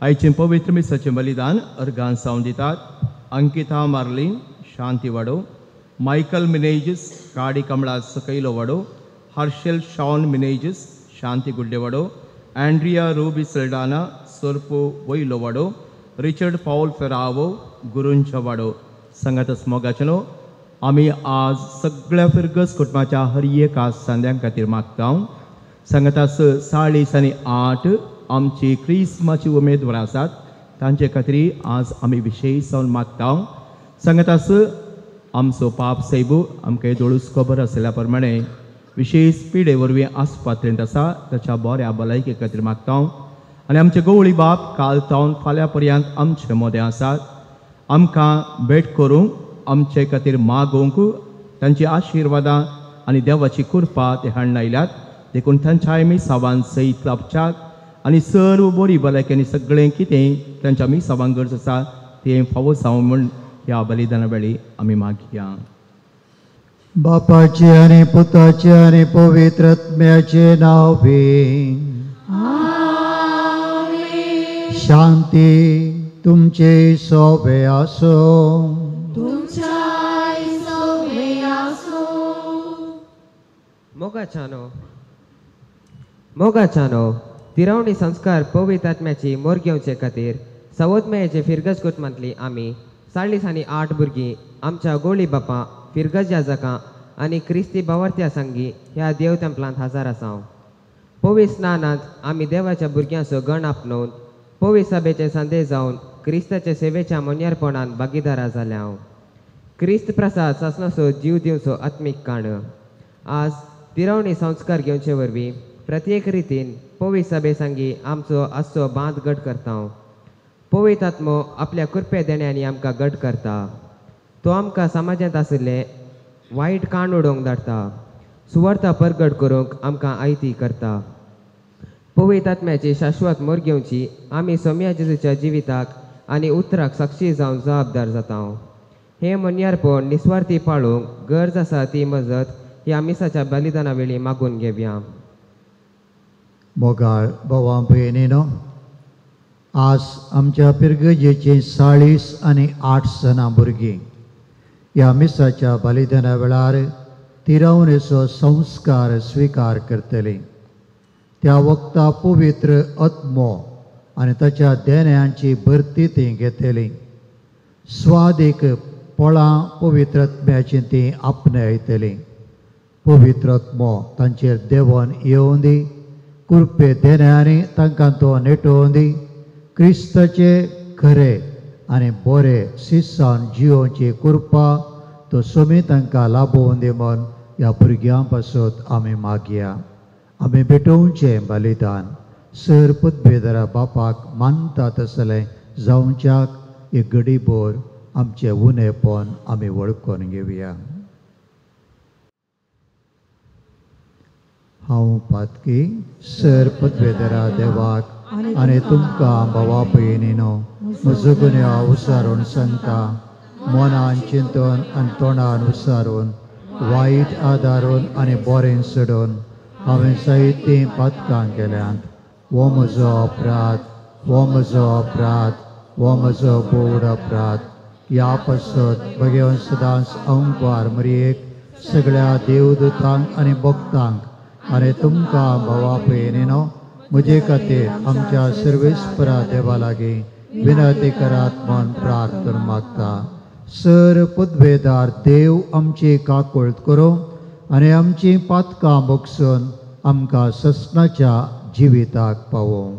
आयचें पवित्र मिसाचें बलिदान अर्गान सावन दितात अंकिता मार्लीन शांती वाडो, मायकल मिनेजीस काडी कमळा सकयलो वाडो, हर्शेल शॉन मिनेजीस शांती गुड्डेवाडो, अँड्रिया रुबी सल्डाना सोर्पो वयलो वाडो, रिचर्ड पावल फेरावो गुरूंच्या वाडो. सांगातच मोगाचें न्हू आमी आज सगळ्या फिरगस कुटुंबाच्या हर एका सांद्यां खातीर मागता. सांगाताच 48 आमची क्रिस्माची उमेदवार आसात तांचे खातीर आज आमी विशेश जावन मागता. सांगाताच आमचो पाप सैबू आमकां दोळूस खबर आशिल्ल्या प्रमाणे विशेश पिडे वरवीं आस्पात्रेंत आसा ताच्या बऱ्या भलायके खातीर मागता. आनी आमचे गवळी बाप काल तावन फाल्यां पर्यंत आमचे मोदें आसात, आमकां भेट करूंक आमचे खातीर मागूंक तांची आशिर्वादां आनी देवाची कृपा ते हाडून आयल्यात. देखून तांच्याय मिसावान सयत लाभच्याक आनी सर्व बरी भलायकी आनी सगळें कितें तांच्या मिसावांक गरज आसा तें फावो जावं म्हूण ह्या बलिदाना वेळी आमी मागया. बापाचे आनी पुताचे आनी पवित्र आत्म्याचे नांव बी शांती तुमचे सोबे आसो. मोगाच्यानो तिरवणी संस्कार पवित्र आत्म्याची मोर घेवचे खातीर सवोतमेचे फिरगज कुटुंबांतली आमी 48 भुरगीं आमच्या गोळी बापा फिरगज याजकां आनी क्रिस्ती बावर्त्या संगी ह्या देव तेंपलांत हजर आसाव. पवित्र स्नानांत आमी देवाच्या भुरग्यांचो गण आपणोवन पवित्र सभेचे संदेश जावन क्रिस्ताचे सेवेच्या मोन्यारपणान भागीदारा जाल्या. क्रिस्त प्रसाद सासणाचो जीव दिवचो आत्मीक काण आज तिरवणी संस्कार घेवचे वरवीं प्रत्येक रितीन पवित्र सभे संगी आमचो आजचो बांद घट करता. पवित्र आत्मो आपल्या कृपे देण्यांनी आमकां घट करता. तो आमकां समाजांत आशिल्ले वायट काण उडोवंक धाडटा, सुवार्था परगट करूंक आमकां आयती करता. पवित्र आत्म्याची शाश्वत मोर घेवची आमी सोम्या जेजूच्या जिविताक आनी उतराक साक्षी जावन जबाबदार जाता. हें मोन्यारपण निस्वार्थी पाळूंक गरज आसा ती मजत ह्या मिसाच्या बलिदाना वेळी मागून घेवया. मोगाळ भावा भयणीनो, आज आमच्या पिरगजेची 48 जाणां भुरगीं ह्या मिसाच्या बलिदाना वेळार तिरावणेचो संस्कार स्विकार करतलीं. त्या वखता पवित्र आत्मो आनी ताच्या देण्यांची भरती ती घेतली. स्वादीक फळां पवित्र आत्म्याची ती आपणायतली. पवित्र आत्मो तांचेर देवोन येवं दी, कृपे देण्यांनी तांकां तो नेटोवन दी. क्रिस्ताचे खरे आनी बरे शिस्सान जियोवची कृपा तो सोमी तांकां लाभोवन दी म्हूण ह्या भुरग्यां पासत आमी मागया. आमी भेटोवचें बलिदान सर पदवेदारा बापाक मानता तसलें जावच्याक एक घडीभर आमचें उणेपण आमी वळखून घेवया. हांव पातकी सर पदवेदारा देवाक आनी तुमकां भावा भयणीनो म्हजो गुन्यांव उसारून सांगता. मनान चिंतून आनी तोंडान उसारून वायट आदारून आनी बरें सोडून हांवें जायतीं पातकां केल्यांत. हो म्हजो अपराध, हो म्हजो अपराध, हो म्हजो बोड अपराध. ह्या पासत भगवान सदांच अंकवार मरयेक सगळ्या देवदूतांक आनी भक्तांक आनी तुमकां भावा भयणीनो म्हजे खातीर आमच्या सर्वेस्परा देवा लागीं विनंती करात म्हूण प्रार्थना मागता. सर पदवेदार देव आमची काकुळट करूं आनी आमची पातकां भोगसून आमकां ससनाच्या जिविताक पावोवं.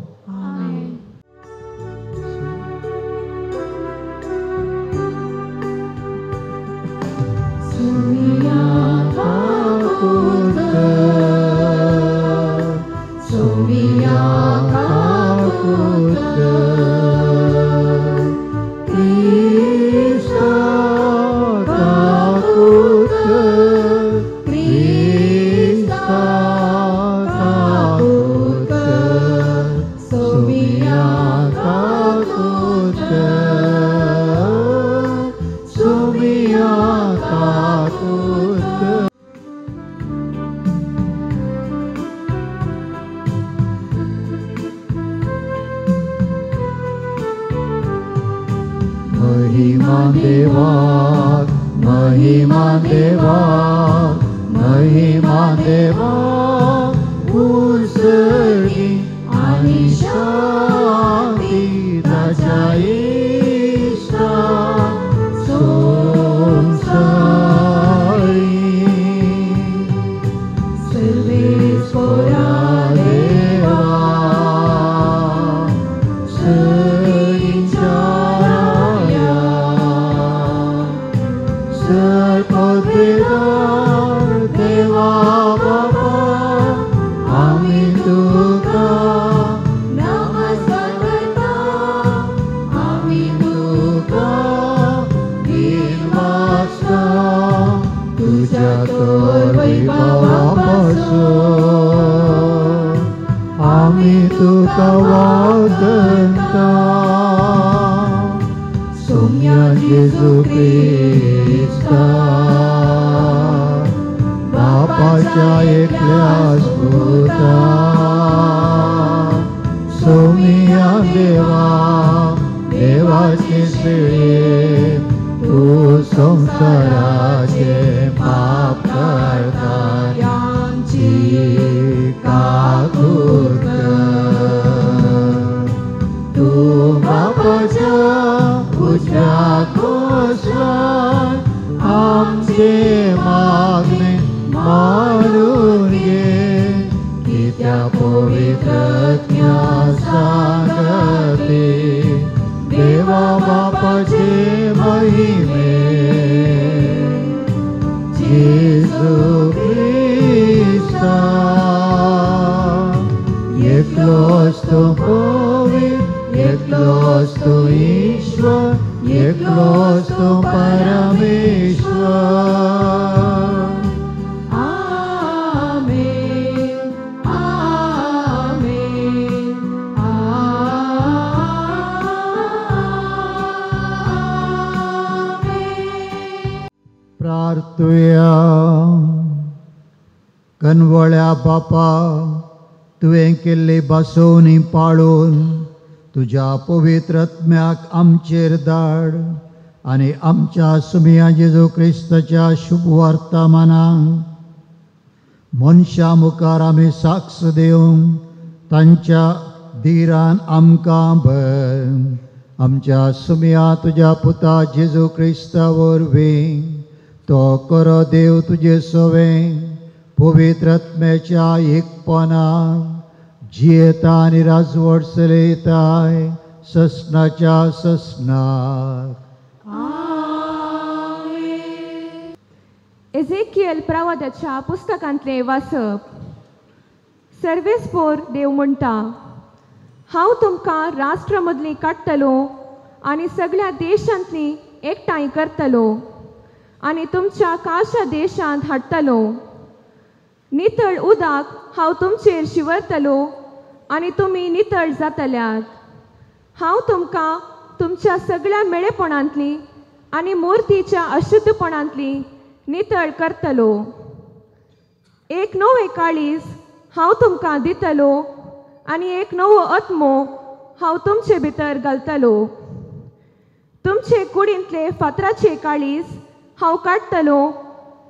महिमा देवाक, महिमा देवाक, महिमा देवाक उंचगी आनी शांती ताच्या इश्टा संवसारी. सर्वेस्पोरा देवा सगळींच्या राया, सर्पदेवार देवा बाबा आमी तुका नमस्कार करता, आमी तुका दिनवासता, तुज्या तर वैभवा पासून आमी तुका वागंता. सोम्या जेजू क्रिस्ता बापाच्या एकल्या पुता, सोमिया देवा देवाचे शिळे तूं संवसाराचे पाप करतांची काकूट कर. तूं बापाच्या उजव्या कोसलान आमचे मागणे मारून घे, कित्या पवित्र सांगते देवा बापाचे महिमे. जेजू क्रिस्ता एकलोच तूं पवित्र, एकलोच तूं ईश्वर, एकलोच तूं परमेश्वर. आमेन, आमेन, आमेन. प्रार्थुया. कनवळ्या बापा, तुवें केल्ली बसोवणी पाळून तुज्या पवित्र आत्म्याक आमचेर धाड आनी आमच्या सुमिया जेजू क्रिस्ताच्या शुभ वर्तमानाक मनशां मुखार आमी साक्ष दिवंक तांच्या धीरान आमकां भर. आमच्या सुमिया तुज्या पुता जेजू क्रिस्ता वरवीं तो करो देव तुजे सवें पवित्र आत्म्याच्या एकपणान जियेता आनी राजवट चलयताय ससनाच्या ससनाक. आमेन. एझेकियल प्रवादाच्या पुस्तकांतलें वाचप. सर्वेस्पोर देव म्हणटा, हांव तुमकां राष्ट्र मदलीं काडटलो आनी सगळ्या देशांतलीं एकठांय करतलो आनी तुमच्या काशा देशांत हाडटलो. नितळ उदक हांव तुमचेर शिंवरतलो आनी तुमी नितळ जातल्यात. हांव तुमकां तुमच्या सगळ्या मेळेपणांतली आनी मुर्तीच्या अशुद्धपणांतली नितळ करतलो. एक नवें काळीज हांव तुमकां दितलो आनी एक नवो आत्मो हांव तुमचे भितर घालतलो. तुमचे कुडींतले फातराचे काळीज हांव काडटलो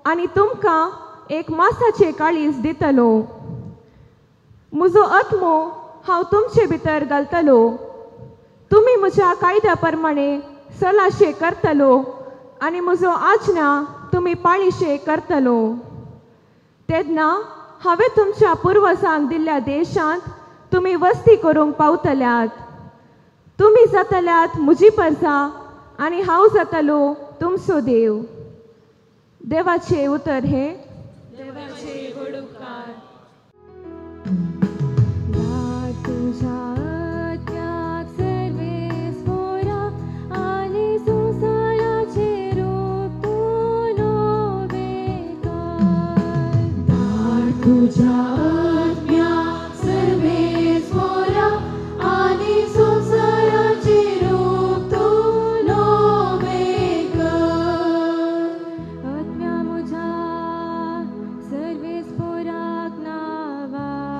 आनी तुमकां एक मासाचे काळीज दितलो. म्हजो आत्मो हांव तुमचे भितर घालतलो. तुमी म्हज्या कायद्या प्रमाणे सलाशे करतलो आनी म्हजो आज्ञा तुमी पाळीशे करतलो. तेन्ना हांवें तुमच्या पुर्वजांक दिल्ल्या देशांत तुमी वस्ती करूंक पावतल्यात. तुमी जातल्यात म्हजी परजा आनी हांव जातलो तुमचो देव. देवाचें उतर हें. देवाचे गोडुकार. तुझ्या आत्म्याक सर्वेस्पोरा आनी संवसाराचे रूप तूं नवें कर. तुझ्या आत्म्याक सर्वेस्पोरा आनी संवसाराचे रूप तूं नवें कर. आत्म्या म्हज्या सर्वेस्पोराक नावार,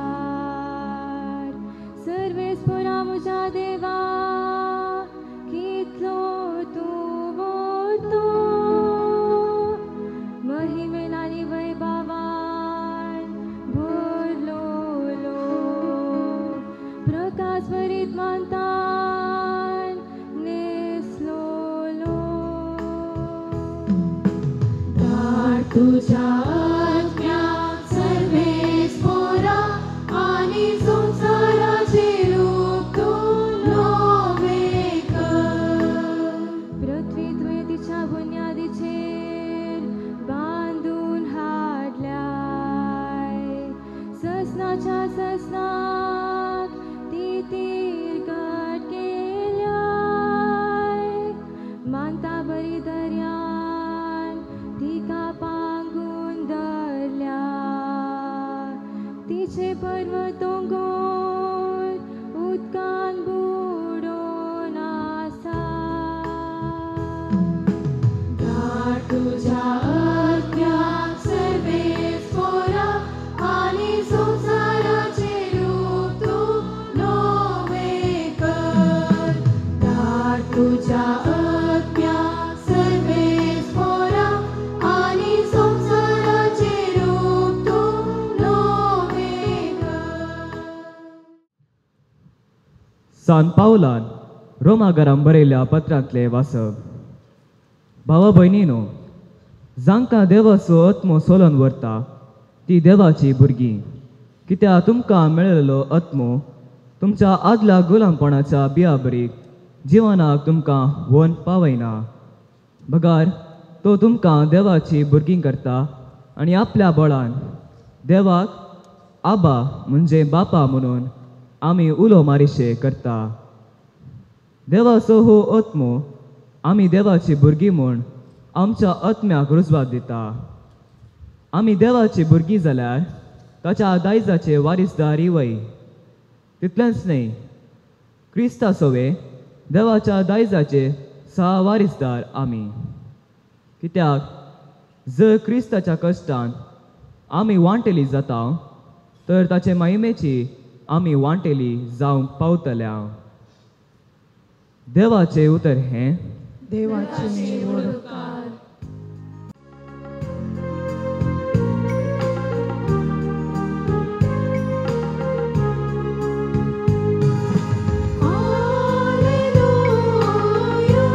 सर्वेस्पोरा म्हज्या देवा कितलो तूं तुझ्या आत्म्याक सर्वेस पोरा आनी संवसाराचें रूप तूं नवें कर. पृथ्वी तुवें तिच्या बुन्यादीचेर बांदून हाडल्याय, ससनाच्या ससनाक ती तिरकट केल्याय, मानता बरी दर्यान तिका पांगून धरल्या, तिचे पर्वत दोंगर उदकान बुडोवन आसा. धाड तुझ्या आत्म्याक सर्वेस पोरा आनी संवसाराचें रूप तूं नवें कर. धाड तुझ्या आत्म्याक सर्वेस पोरा आनी संवसाराचें रूप तूं नवें कर. सान पावलान रोमागरान बरयल्ल्या पत्रांतलें वाचप. भावा भयणीनो, जांकां देवाचो आत्मो सोलोन व्हरता ती देवाची भुरगीं, कित्याक तुमकां मेळिल्लो आत्मो तुमच्या आदल्या गुलामपणाच्या बियाबरीक जिवनाक तुमकां व्हरून पावयना, बगार तो तुमकां देवाची भुरगीं करता आनी आपल्या बळान देवाक आबा म्हणजे बापा म्हणून आमी उलो मारिशे करता. देवाचो हो आत्मो आमी देवाची भुरगीं म्हूण आमच्या आत्म्याक रुजवात दिता. आमी देवाची भुरगीं जाल्यार ताच्या दायजाचे वारीसदार वय. तितलेंच न्हय, क्रिस्ता सोवे देवाच्या दायजाचे सहा वारीसदार आमी. कित्याक जर क्रिस्ताच्या कश्टान आमी वांटेली जाता तर ताचे महिमेची आमी वांटेली जावंक पावतल्या. देवाचें उतर हें देवाचें व्हड उपकार. Alleluia,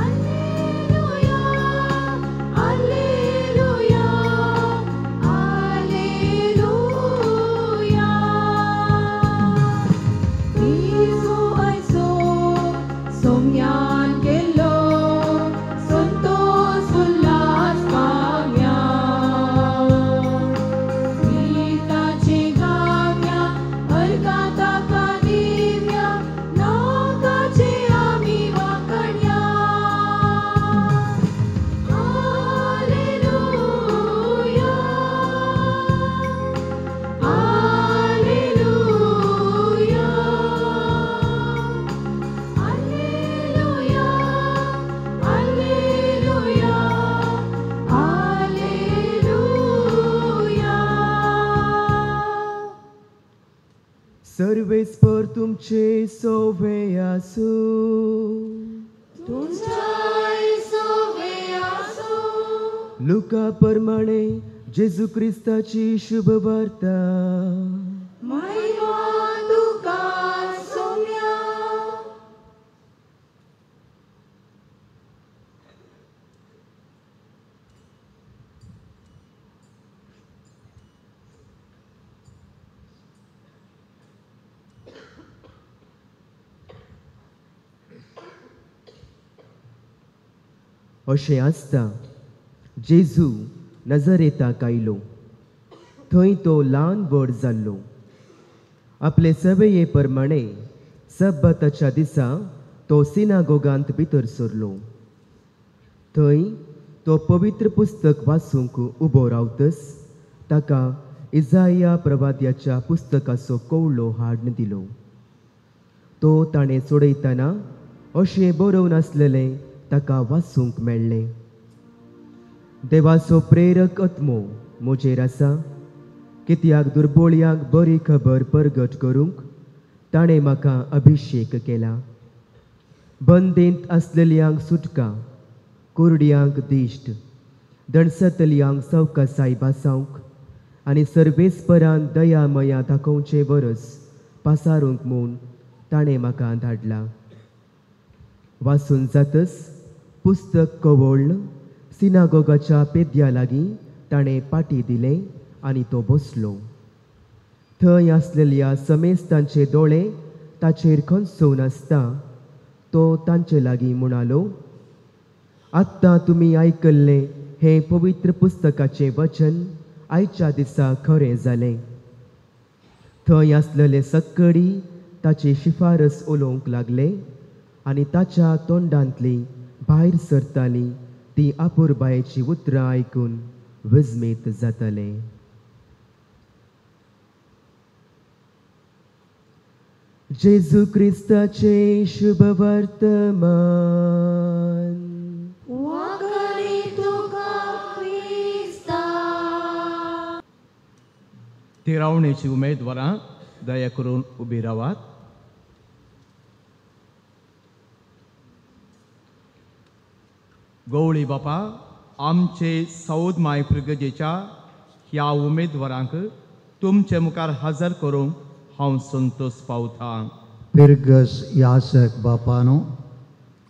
Alleluia, Alleluia, Alleluia, Alleluia. Isu aiso somyan kello santos ullas pamya, गीताचे गाव्या अर्काता Divya नाकाचे आमी वाकड्या. Alleluia, Alleluia, Alleluia, Alleluia, Alleluia. सर्वेस्पर तुमचे सोवे आसूं. तुमच्याय सोवे आसूं. लुका प्रमाणे जेजू क्रिस्ताची शुभ वार्ता. महिमा तुका सोम्या. अशें आसता जेजू नजरेताक आयलो, थंय तो ल्हान व्हड जाल्लो. आपले सवये प्रमाणे सब्बाताच्या दिसा तो सिनागोगांत भितर सरलो. थंय तो पवित्र पुस्तक वाचूंक उबो रावतच ताका इजाया प्रवाद्याच्या पुस्तकाचो कवळो हाडून दिलो. तो ताणें सोडयतना अशें बरोवन आसलेलें ताका वाचूंक मेळ्ळें. देवाचो प्रेरक आत्मो म्हजेर आसा, कित्याक दुर्बोळयांक बरी खबर परगट करूंक ताणें म्हाका अभिशेक केला. बंदेंत आसलेल्यांक सुटका, कुरड्यांक दिश्ट, दणसतल्यांक सवकासाय भासावंक आनी सर्वेस्परान दया मया दाखोवचें वरस पासारूंक म्हूण ताणें म्हाका धाडला. वाचून जातच पुस्तक कवळ्ळ सिनागोगाच्या पेद्या लागीं ताणें पाटी दिलें आनी तो बसलो. थंय आसलेल्या समेस्तांचे दोळे ताचेर खंचोवन आसता तो तांचे लागीं म्हणालो, आत्तां तुमी आयकल्लें हें पवित्र पुस्तकाचें वचन आयच्या दिसा खरें जालें. थंय आसलेले सक्कडी ताची शिफारस उलोवंक लागले आनी ताच्या तोंडांतली भायर सरताली ती आपुरबायेची उतरां आयकून विस्मीत जाताले. जेजू क्रिस्ताचें शुभ वर्तमान. तिरावणेची उमेदवारां दया करून उबी रावात. गवळी बापा, आमचे सौद माय फिर्गजेच्या ह्या उमेदवारांक तुमचे मुखार हजर करूंक हांव संतोष पावता. पिर्गस यासक बापानो,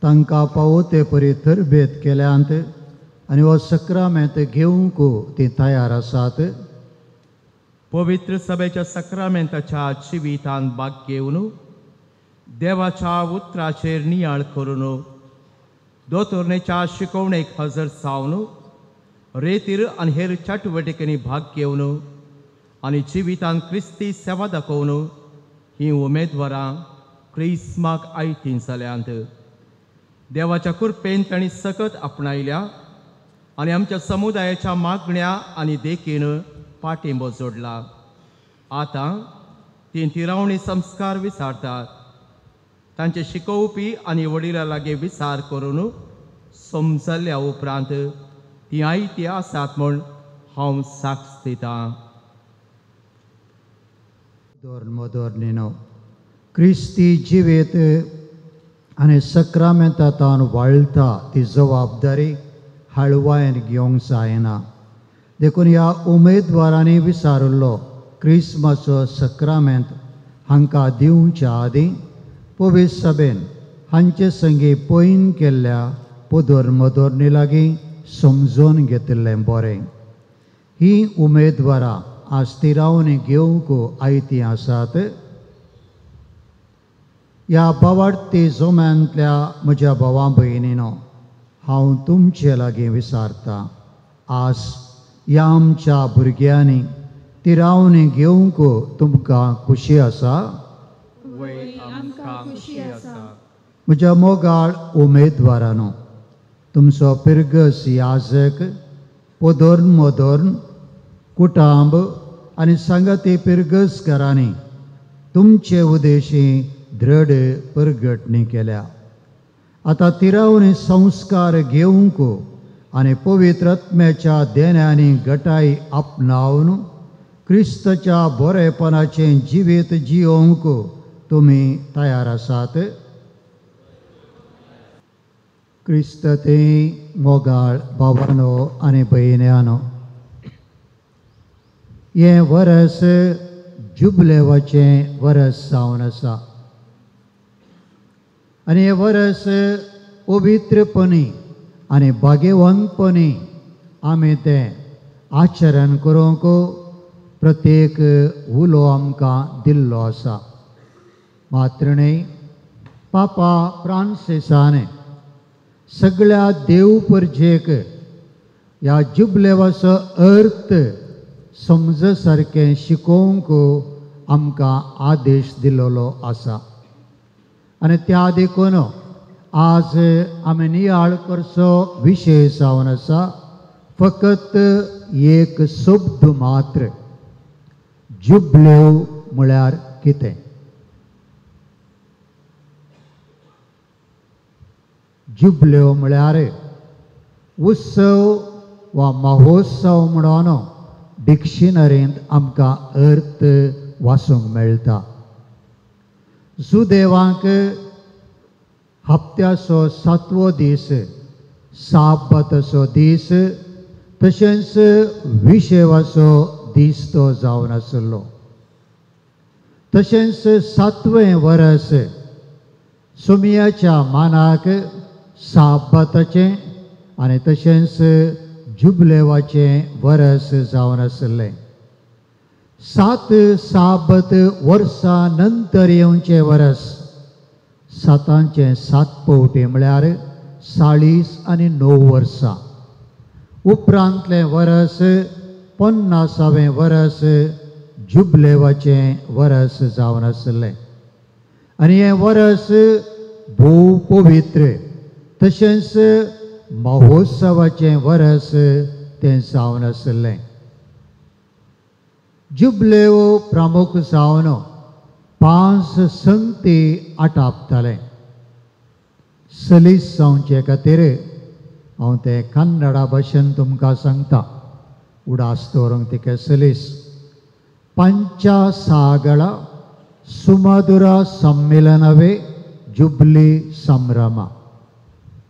तांकां पावो ते परी तरबेत केल्यांत आनी हो सक्रामेंत घेवंक ती तयार आसात. पवित्र सभेच्या सक्रामेंताच्या जिवितांत भाग घेवन देवाच्या उतराचेर नियाळ करून दोतोरणेच्या शिकवणेक हजर जावन रेतीर आनी हेर चटवटिकेंनी भाग घेवन आनी जिवितांत क्रिस्ती सेवा दाखोवन ही उमेदवारां क्रिस्माक आयतीं जाल्यांत. देवाच्या कृपेन तांणी सकत आपणायल्या आनी आमच्या समुदायाच्या मागण्या आनी देखीन पाठिंबो जोडला. आतां तीं तिरावणी संस्कार विचारतात. तांचे शिकोवपी आनी वडिलां लागीं विचार करून समजल्या उपरांत तीं आयती आसात म्हूण हांव साक्ष दितां. दोर क्रिस्ती जिवीत आनी सक्रामेंतांत वाळटा ती जबाबदारी हळवायन घेवंक जायना. देखून ह्या उमेदवारांनी विचारिल्लो क्रिस्माचो सक्रामेंत हांकां दिवच्या आदीं पवित्र सभेन हांचे संगी पयन केल्ल्या पदर मदोरणी लागीं समजून घेतिल्लें बरें. ही उमेदवारां आज तिरावणी घेवंक आयतीं आसात. ह्या बावाडती जोम्यांतल्या म्हज्या भावा भयणीनो, हांव तुमचे लागीं विचारतां, आज ह्या आमच्या भुरग्यांनी तिरावणी घेवंक तुमकां खुशी आसा? म्हज्या मोगाळ उमेदवारानो, तुमचो पिर्गस याजक पोदोर्न मोदोर्न कुटांब आनी सांगाती पिर्गसकारांनी तुमचे उदेशी दृढ परगटणी केल्या. आतां तिरावणी संस्कार घेवंक आनी पवित्र आत्म्याच्या देण्यांनी गटाय आपणावन क्रिस्ताच्या बरेपणाचें जिवीत जियोवंक तुमी तयार आसात? क्रिस्त ते मोगाळ भावानो आनी भयण्यानो, हें वरस जुबलेवाचें वरस जावन आसा आनी हें वरस पवित्रपणी आनी भाग्यवंतपणी आमी तें आचरण करूंक प्रत्येक उलो आमकां दिल्लो आसा. मात्र न्हय, पापा फ्रांसिसान सगळ्या देव परजेक ह्या जुबलेवाचो अर्थ समज सारकें शिकोवंक आमकां आदेश दिल्लो आसा. आनी त्या देखून आज आमी नियाळ करचो विशय जावन आसा फकत एक शब्द मात्र, जुबलेव म्हळ्यार कितें? जुबलेव म्हळ्यार उत्सव वा महोत्सव म्हणून डिक्शनरींत आमकां अर्थ वाचूंक मेळटा. जुदेवांक हप्त्याचो सातवो दीस साबाताचो दीस तशेंच विशेवाचो दीस तो जावन आसलो. तशेंच सातवें वरस सोमयाच्या मानाक साबाताचें आनी तशेंच जुबलेवाचें वरस जावन आशिल्लें. 7 साबत वर्सां नंतर येवचें वरस सातांचें 7 पवटी म्हळ्यार 49 वर्सां. उपरांतलें वरस 50वें वरस जुबलेवाचें वरस जावन आशिल्लें आनी हें वरस भोव पवित्र तशेंच महोत्सवाचें वरस तें जावन आशिल्लें. जुबलेव प्रमुख जावन 5 संगती आटापतालें. सलीस जावचे खातीर हांव तें कन्नडा भाशेन तुमकां सांगता, उडास दवरूंक तिका सलीस. पंचासागळ सुमधुर सम्मेलनवे जुब्ली संभ्रम.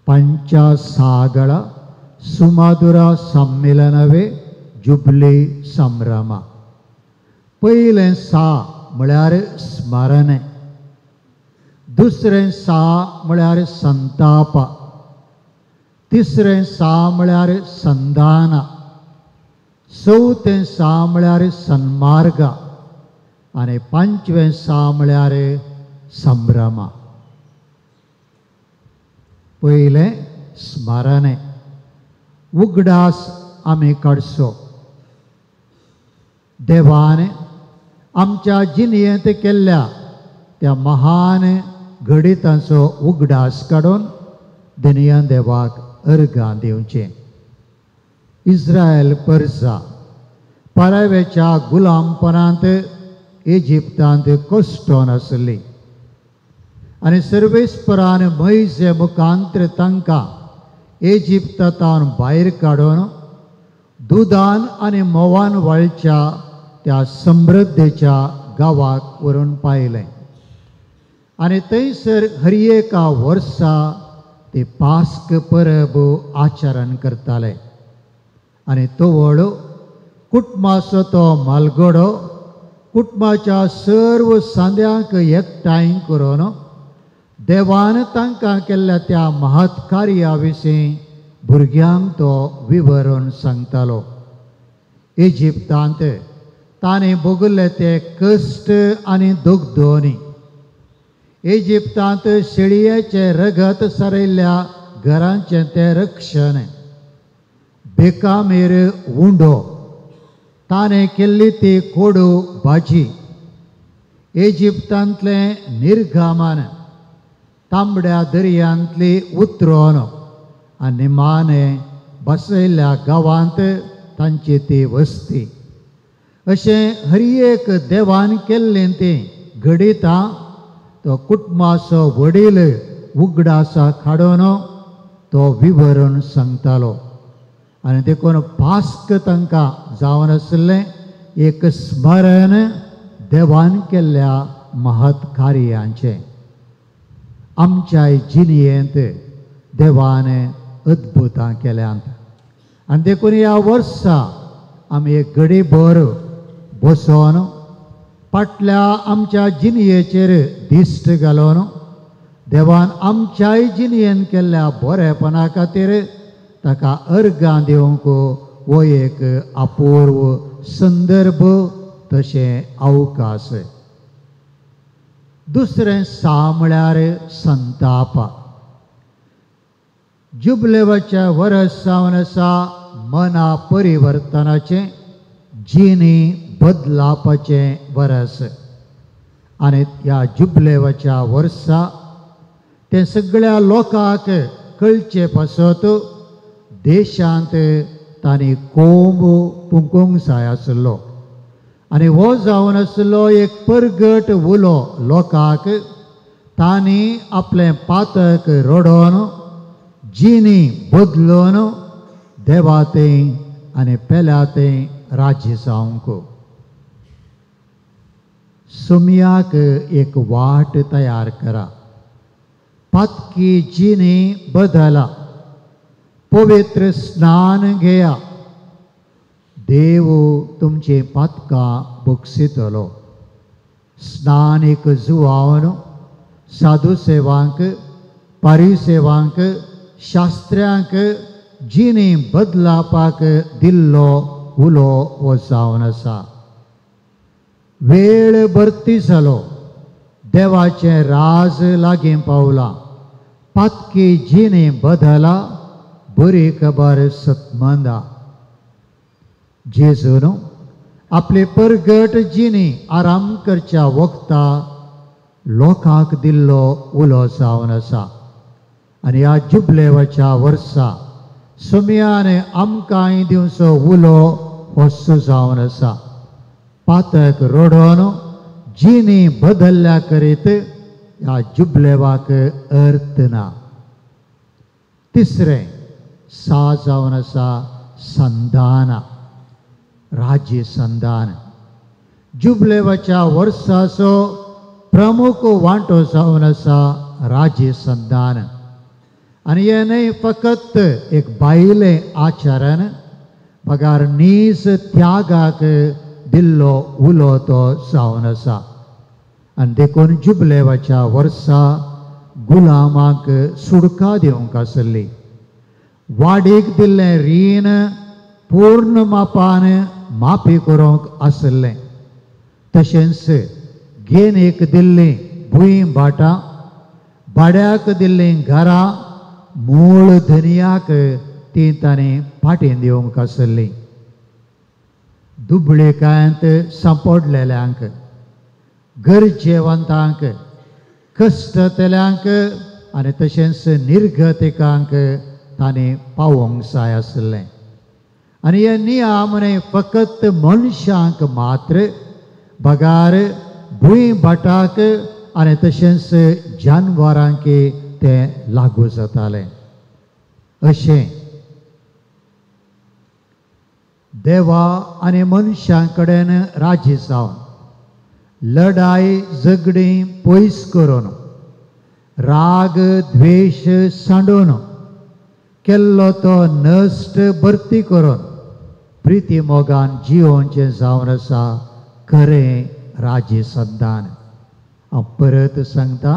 पंचासागळ सुमधुर सम्मेलनवे जुब्ली संभ्रम. पयलें सा म्हळ्यार स्मरण, दुसरें सा म्हळ्यार संताप, तिसरें सा म्हळ्यार संधान, चवथें सा म्हळ्यार सन्मार्ग आनी पांचवें सा म्हळ्यार संभ्रम. पयलें स्मरण, उगडास आमी काडचो. देवान आमच्या जिणेंत केल्ल्या त्या महान घडितांचो उगडास काडून धनयान देवाक अर्गां दिवचें. इस्रायल परजा परावेच्या गुलामपणांत इजिप्तांत कश्टोन आसली आनी सर्वेस्परान मैजे मुखांतर तांकां इजिप्तांत भायर काडून दुदान आनी म्होंवान व्हाळच्या त्या समृद्धेच्या गांवाक व्हरून पायलें आनी थंयसर हर एका वर्सा ते पास्क परब आचरण करताले. आनी तवळ कुटुंबाचो तो मालगडो कुटुंबाच्या सर्व सांद्यांक एकठांय करून देवान तांकां केल्ल्या त्या महत् कार्या विशीं भुरग्यांक तो विवरण सांगतालो. इजिप्तांत ताणें भोगले ते कश्ट आनी दुखदोनी, इजिप्तांत शेळयेचें रगत सरयल्ल्या घरांचें तें रक्षण, बेकामेर उंडो, ताणें केल्ली ती कोडू भाजी, इजिप्तांतलें निर्गमन, तांबड्या दर्यांतली उतरोन आनी माने बसयल्ल्या गांवांत तांची ती वस्ती, अशें हर एक देवान केल्लें तीं घडितां तो कुटुंबाचो वडील उगडासा काडून तो विवरण सांगतालो. आनी देखून पास्क तांकां जावन आशिल्लें एक स्मरण देवान केल्ल्या महत् कार्यांचें. आमच्या जिणेंत देवान अद्भुतां केल्यांत आनी देखून ह्या वर्सा आमी एक घडीभर बसोन फाटल्या आमच्या जिणेचेर दिश्ट घालून देवान आमच्याय जिणेन केल्ल्या बरेपणा खातीर ताका अर्गां दिवंक हो एक अपूर्व संदर्भ तशें अवकाश. दुसरें सा म्हळ्यार संताप. जुबलेवाच्या वरस जावन आसा मना परिवर्तनाचें, जिणी बदलापाचें वरस. आनी ह्या जुबलेवाच्या वर्सा तें सगळ्या लोकांक कळचे पासत देशांत तांणी कोंब पुंकोंक जाय आशिल्लो आनी हो जावन आशिल्लो एक परगट उलो लोकांक. तांणी आपलें पातक रडोवन जिणी बदलून देवा थंय आनी पेल्या थंय राज्य जावंक. सुमयाक एक वाट तयार करा, पातकी जिणी बदला, पवित्र स्नान घेया, देव तुमचीं पातकां बक्षितलो. स्नानीक जुवावन साधू सेवांक पारिसेवांक शास्त्र्यांक जिणी बदलापाक दिल्लो उलो हो जावन आसा. वेळ भरती जालो, देवाचें राज लागीं पावलां, पातकी जिणी बदला, बरी खबर सतमंदा. जेजून आपले परगट जिणी आराम करच्या वखता लोकांक दिल्लो उलो जावन आसा. आनी ह्या जुबलेवाच्या वर्सा सोम्यान आमकांय दिवचो उलो होसो जावन आसा. पातक रडोन जिणी बदल्ल्या करीत ह्या जुबलेवाक अर्थ ना. तिसरें सा जावन आसा संदाना, राज्य संदान. जुबलेवाच्या वर्साचो प्रमुख वांटो जावन आसा राज्य संदान. आनी हें न्हय फकत एक बायलें आचरण बगार नीज त्यागाक दिल्लो उलो तो जावन आसा. आनी देखून जुबलेवाच्या वर्सा गुलामाक सुडका दिवंक आसली, वाडीक दिल्लें रीण पूर्ण मापान माफी करूंक आसलें, तशेंच गेनीक दिल्लीं भूंय भाटां, भाड्याक दिल्लीं घरां मूळ धनयाक ती ताणें फाटीं दिवंक आसली. दुबळेकायंत सांपडलेल्यांक, गरजेवंतांक, कश्टतल्यांक आनी तशेंच निर्गतिकांक ताणें पावोवंक जाय आसलें. आनी हे नियम न्हय फकत मनशांक मात्र बगार भूंय भाटाक आनी तशेंच जानवरांक तें लागू जातालें. अशें देवा आनी मनशां कडेन राजी जावन लडाय झगडीं पयस करून, राग द्वेश सांडून, केल्लो तो नश्ट भरती करून प्रिती मोगान जियोवचें जावन आसा खरें राज्य संदान. हांव परत सांगता,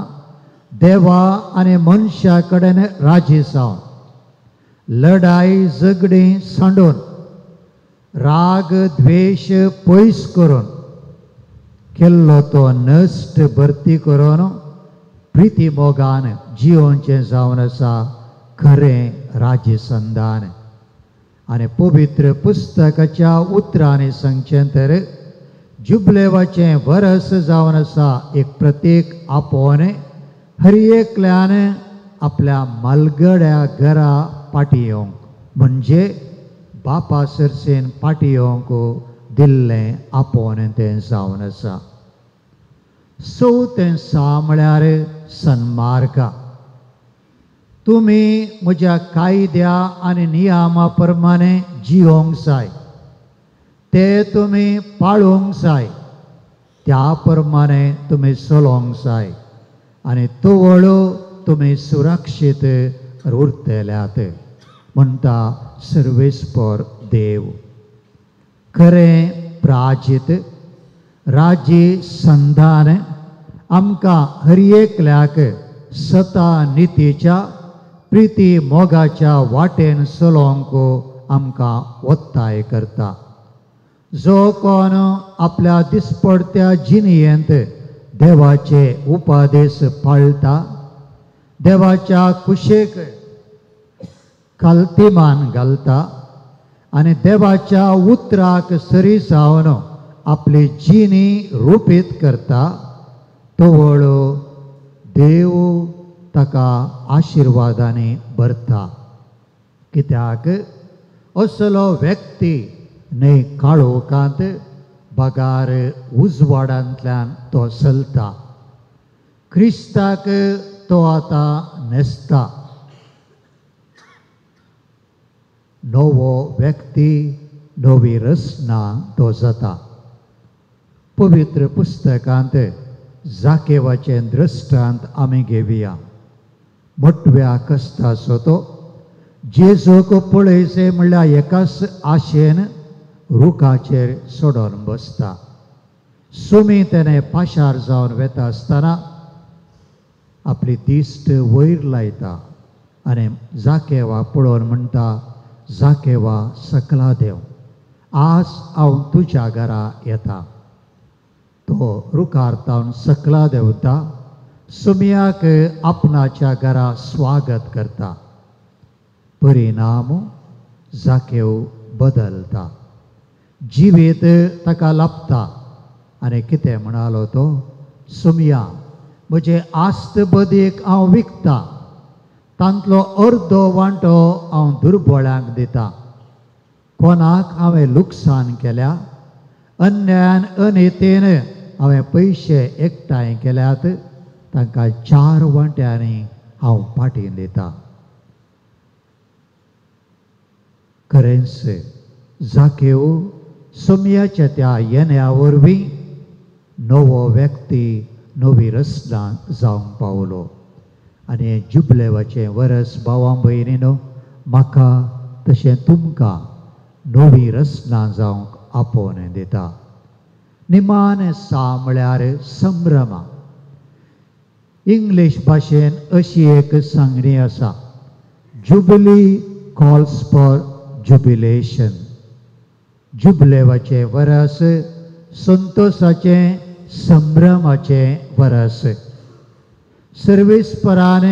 देवा आनी मनशा कडेन राजी जावन लडाय झगडीं सांडून, राग द्वेश पयस करून, केल्लो तो नश्ट भरती करून प्रिती मोगान जियोवचें जावन आसा खरें राज्य संदान. आनी पवित्र पुस्तकाच्या उतरांनी सांगचें तर जुबलेवाचें वरस जावन आसा एक प्रतीक आपोवणें हर एकल्यान आपल्या मालगड्या घरा पाटी येवंक, म्हणजे बापा सरसेन पाटी येवंक दिल्लें आपोवणें तें जावन आसा. चवथें सा म्हळ्यार सन्मार्गा. तुमी म्हज्या कायद्या आनी नियमा प्रमाणे जियोंक जाय, ते तुमी पाळूंक जाय, त्या प्रमाणे तुमी चलोवंक जाय आनी तवळ तुमी सुरक्षीत उरतल्यात म्हणटा सर्वेस्पर देव. खरें प्राजीत राज्य संधान आमकां हर एकल्याक सता नितीच्या प्रिती मोगाच्या वाटेन चलोवंक आमकां ಒತ್ತಾಯ करता. जो कोण आपल्या दिसपडत्या जिणेंत देवाचे उपदेश पाळटा, देवाच्या कुशेक खालतीमान घालता आनी देवाच्या उतराक सरी जावन आपली जिणी रुपीत करता, तवळ देव ताका आशिर्वादांनी भरता. कित्याक असलो व्यक्ती न्हय काळोखांत बगार उजवाडांतल्यान तो चलता, क्रिस्ताक तो आतां न्हेसता. नवो व्यक्ती नवी रचना तो जाता. पवित्र पुस्तकांत जाकेवाचें दृश्टांत आमी घेवया. मोटव्या कश्टाचो तो जेजूक पळयचें म्हणल्यार एकाच आशेन रुखाचेर चडोन बसता. सुमी तेणें पाशार जावन वेता आसतना आपली दिश्ट वयर लायता आनी जाकेवा पळोवन म्हणटा, जाकेवा सकला देव, आज हांव तुज्या घरा येता. तो रुखार तावन सकला देंवता, सुमयाक आपणाच्या घरा स्वागत करता. परिणाम जाकेव बदलता, जिवीत ताका लाभता. आनी कितें म्हणालो तो, सुमया म्हजे आस्त बदीक हांव विकता, तांतलो अर्दो वांटो हांव दुर्बळ्यांक दिता. कोणाक हांवें लुकसाण केल्या, अन्यायान अनितीन हांवें पयशे एकठांय केल्यात, तांकां 4 वांट्यांनी हांव फाटीं दिता. खरेंच जाकेव सुमयाच्या त्या येण्या वरवीं नवो व्यक्ती, नवी रचना जावंक पावलो. आनी जुबलेवाचें वरस भावां भयणीनो, म्हाका तशें तुमकां नवी रचना जावंक आपोवन दिता. निमान सा म्हळ्यार संभ्रमा. इंग्लीश भाशेन अशी एक सांगणी आसा, जुबली कॉल्स फॉर जुबिलेशन. जुबलेवाचें वरस संतोषाचें, संभ्रमाचें वरस, सर्वेस्परान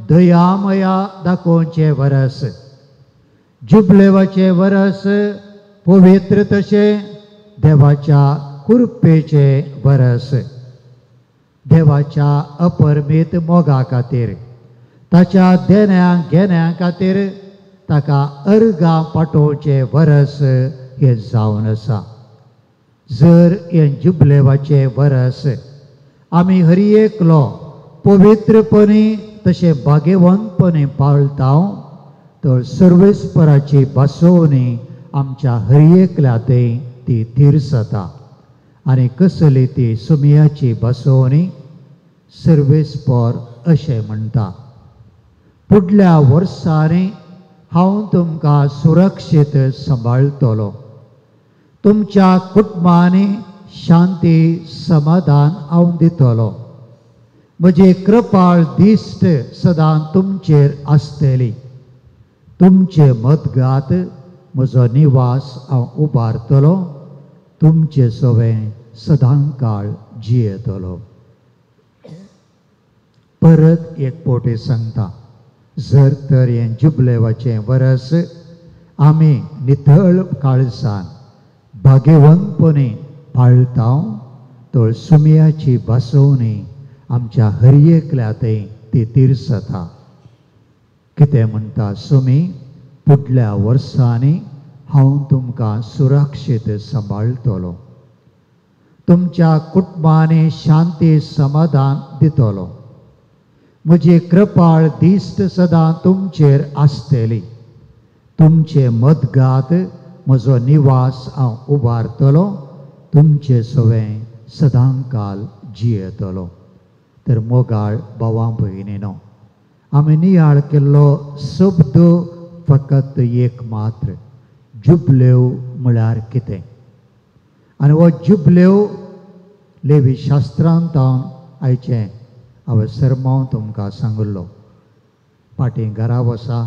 दयामया दाखोवचें वरस. जुबलेवाचें वरस पवित्र तशें देवाच्या कृपेचें वरस. देवाच्या अपरमीत मोगा खातीर, ताच्या देण्या घेण्या खातीर ताका अर्गां पाठोवचें वरस हें जावन आसा. जर हें जुबलेवाचें वरस आमी हर एकलो पवित्रपणी तशें भाग्यवंतपणी पाळता तर सर्वेस्पराची बसोवणी आमच्या हर एकल्या थंय ती थिरसता. आनी कसली ती सुमयाची बसोवणी, सर्वेस्पर अशें म्हणटा, फुडल्या वर्सांनी हांव तुमकां सुरक्षीत सांबाळटलो, तुमच्या कुटुंबांनी शांती समाधान हांव दितलो, म्हजी कृपाळ दिश्ट सदां तुमचेर आसतली, तुमचे मदगात म्हजो निवास हांव उबारतलो, तुमचे सवें सदां काळ जियेतलो. परत एक पोटी सांगता, जर तर हें जुबलेवाचें वरस आमी नितळ काळसान भाग्यवंतपणी पाळता तर सुमयाची बसोवणी आमच्या हर एकल्या थंय ती तिरसता. कितें म्हणटा सुमी, फुडल्या वर्सांनी हांव तुमकां सुरक्षीत सांबाळटलो, तुमच्या कुटुंबांनी शांती समाधान दितलो, म्हजी कृपाळ दिश्ट सदां तुमचेर आसतली, तुमचे मदगात म्हजो निवास हांव उबारतलो, तुमचे सवें सदां काल जियेतलो. तर मोगाळ भावां भयणीनो, आमी नियाळ केल्लो शब्द फकत एक मात्र, जुबलेव म्हळ्यार कितें. आनी हो जुबलेव लेवी शास्त्रांत आयचें हांवें सरमांव तुमकां सांगिल्लो. फाटीं घरा वसा,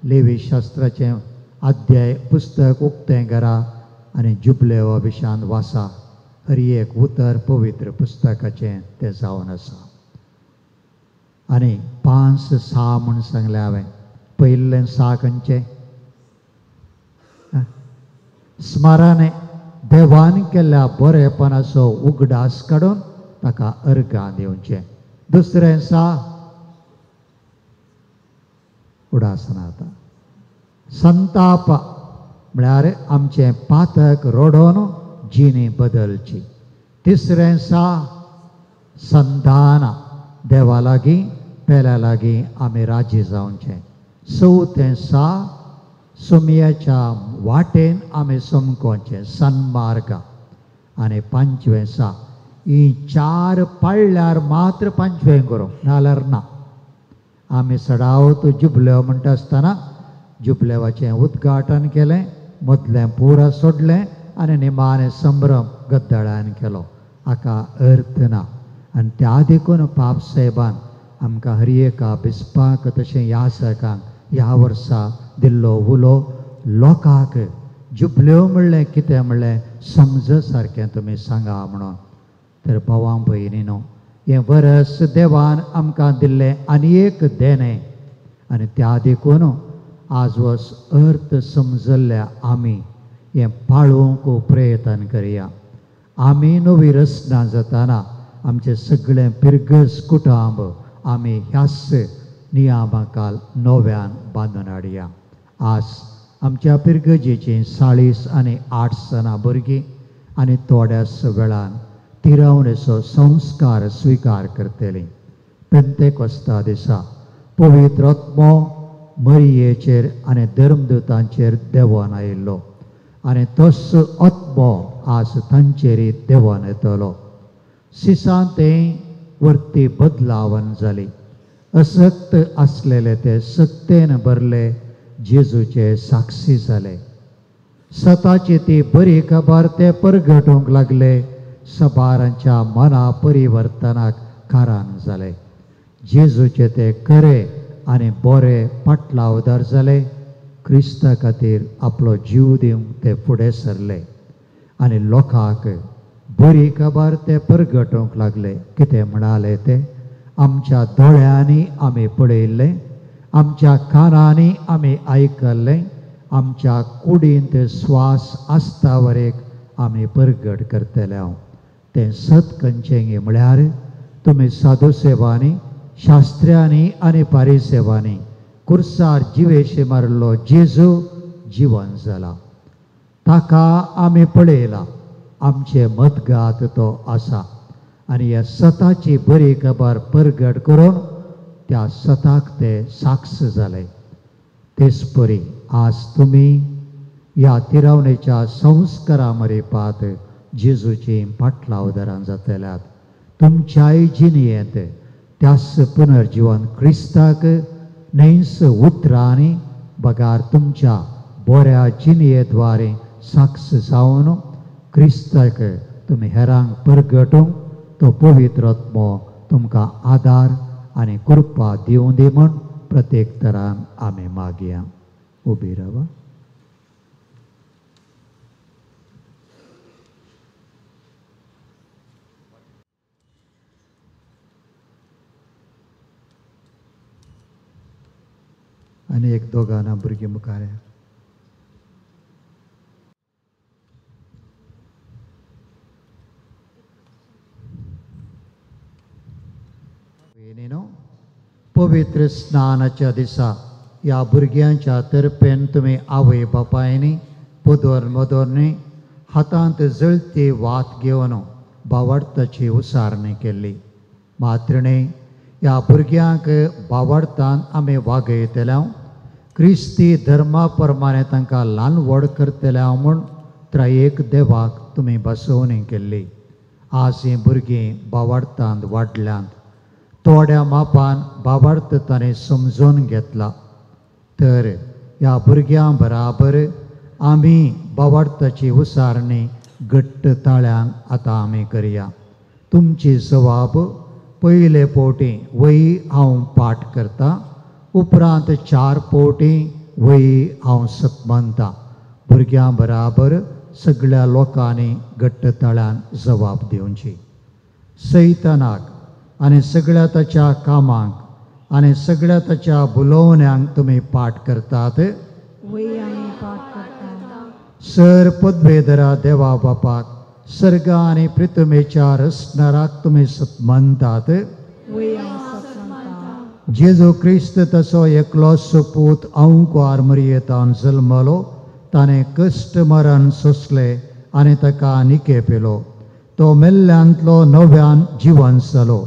लेवी शास्त्राचें अध्याय पुस्तक उक्तें घरा आनी जुबलेवा विशान वासा, हर एक उतर पवित्र पुस्तकाचें तें जावन आसा. आनी 5 6 म्हूण सांगलें हांवें. पयलें 6 खंयचें, स्मराने देवान केल्ल्या बरेपणाचो उगडास काडून ताका अर्गां दिवचें. दुसरें 6 उडास ना आतां, संताप म्हळ्यार आमचें पातक रडोवन जिणी बदलची. तिसरें 6 संतानां, देवा लागीं पेल्या लागीं आमी राजी जावचें. चवथें 6 सुमयाच्या वाटेन आमी समकोवचें, सन्मार्ग. आनी पांचवें 6 ही 4 पाळल्यार मात्र पांचवें करूं, नाल्यार ना. आमी सडावत जुबलेव म्हणटा आसतना जुबलेवाचें उद्घाटन केलें, मदलें पुरा सोडलें आनी निमाणें संभ्रम गद्दळ्यान केलो. हाका अर्थ ना. आनी त्या देखून पाप साहेबान आमकां हर एका बिस्पाक तशें यासकांक ह्या वर्सा दिल्लो उलो लोकांक जुबल्यो म्हणलें कितें म्हणलें समज सारकें तुमी सांगा म्हणून. तर भावां भयणीनो, हें वरस देवान आमकां दिल्लें आनी एक देणें आनी त्या देखून आज वस अर्थ समजल्ल्या आमी हें पाळोवंक प्रयत्न करया. आमी नवी रचना जाताना आमचें सगळें पिरगस कुटुंब आमी ह्याच नियमाकाल नव्यान बांदून हाडया. आज आमच्या पिरगजेचीं 40 आनी 8 सणां भुरगीं आनी थोड्याच वेळान तिरावणेचो संस्कार स्विकार करतलीं. पेंतेकोस्ता दिसा पवित्र आत्मो मरियेचेर आनी धर्मदूतांचेर देंवोन आयिल्लो आनी तोच आत्मो आज तांचेर देंवोन येतलो. सिसांत वरती बदलावन जाली. असक्त आसलेले ते सत्तेन भरले, जेजूचे साक्षी जाले. सताची ती बरी खबर ते परगटूंक लागले. सबारांच्या मना परिवर्तनाक कारण जाले. जेजूचे ते खरे आनी बरे पाटलावदार जाले. क्रिस्ता खातीर आपलो जीव दिवंक ते फुडें सरले आनी लोकांक बरी खबर ते परगटूंक लागले. कितें म्हणाले ते, आमच्या दोळ्यांनी आमी पळयल्लें, आमच्या कानांनी आमी आयकल्लें, आमच्या कुडींत स्वास आसतावरेक आमी परगट करतले. हांव तें सत खंयचें म्हळ्यार तुमी साधू सेवांनी, शास्त्र्यांनी आनी पारिसेवांनी कुर्सार जिवेशी मारलो जेजू जिवन जाला. ताका आमी पळयला, आमचे मतगात तो आसा आनी ह्या सताची बरी खबर परगट करून त्या सताक ते साक्ष जाले. तेच परी आज तुमी ह्या तिरावणेच्या संस्कारा मरेपात जेजूची पाटलावदारां जातल्यात. तुमच्याय जिणेंत त्याच पुनर्जिवन क्रिस्ताक न्हयस उतरांनी बगार तुमच्या बऱ्या जिणेद्वारे साक्ष जावन क्रिस्ताक तुमी हेरांक परगटूंक तो पवित्र आत्मो तुमकां आदार आनी कृपा दिवं दी म्हूण प्रत्येक तरान आमी मागया. उबी रावा. आनी एक दोगांना भुरगीं मुखार. पवित्र स्नानाच्या दिसा ह्या भुरग्यांच्या तर्फेन तुमी आवय बापायनी पोदोर मदोरनी हातांत जळती वात घेवन बावडताची उसारणी केल्ली. मात्रणे ह्या भुरग्यांक बावडतान आमी वागयतले, क्रिस्ती धर्मा प्रमाणे तांकां ल्हान व्हड करतले म्हूण त्रयेक देवाक तुमी बसोवणी केल्ली. आज हीं भुरगीं बावडतांत वाडल्यांत, थोड्या मापान बाबार्थ ताणें समजून घेतला. तर ह्या भुरग्यां बराबर आमी बाबार्थाची उसारणी घट्ट ताळ्यान आतां आमी करया. तुमची जबाब पयले फावटी वही हांव पाठ करता, उपरांत 4 फावटी वही हांव सतमानता. भुरग्यां बराबर सगळ्या लोकांनी घट्ट ताळ्यान जबाब दिवची. सैतानाक आनी सगळ्या ताच्या कामांक आनी सगळ्या ताच्या बुलोवण्यांक तुमी पाठ करतात. सर पदवेधरा देवा बापाक, सर्ग आनी प्रितमेच्या रसनाराक तुमी सतमानतात. जेजू क्रिस्त तसो एकलो सुपूत अंकुआर मरियेतान जल्मलो, ताणें कश्ट मरण सोंसलें आनी ताका निकेपेलो. तो मेल्ल्यांतलो नव्यान जिवन जालो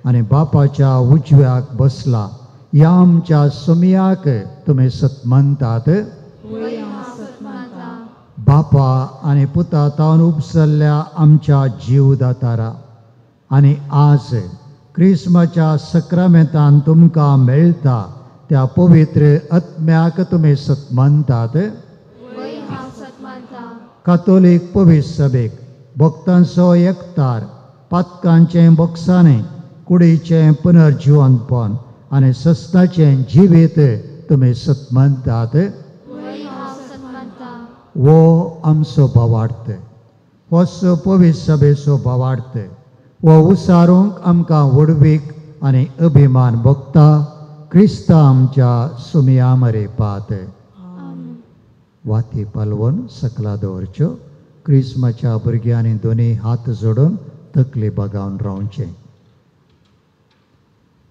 आनी बापाच्या उजव्याक बसला. ह्या आमच्या सुमयाक तुमी सतमानतात. बापा आनी पुता तावन उपसल्ल्या आमच्या जीवदातारा आनी आज क्रिस्माच्या सक्रामेंतान तुमकां मेळटा त्या पवित्र आत्म्याक तुमी सतमानतात. कातोलीक पवित्र सभेक भक्तांचो एकतार पातकांचें बोक्साणें, कुडीचें पुनर्जिवनपण आनी सस्ताचें जिवीत तुमी सतमनतात. वो आमचो भावार्थ, होच पवित्र सभेचो भावार्थ. वो उसारूंक आमकां व्हडवीक आनी अभिमान भोगता. क्रिस्ता आमच्या सुमया मरे पात. वाती पालवून सकला दवरच्यो. क्रिस्माच्या भुरग्यांनी दोनी हात जोडून तकली बागावन रावचें.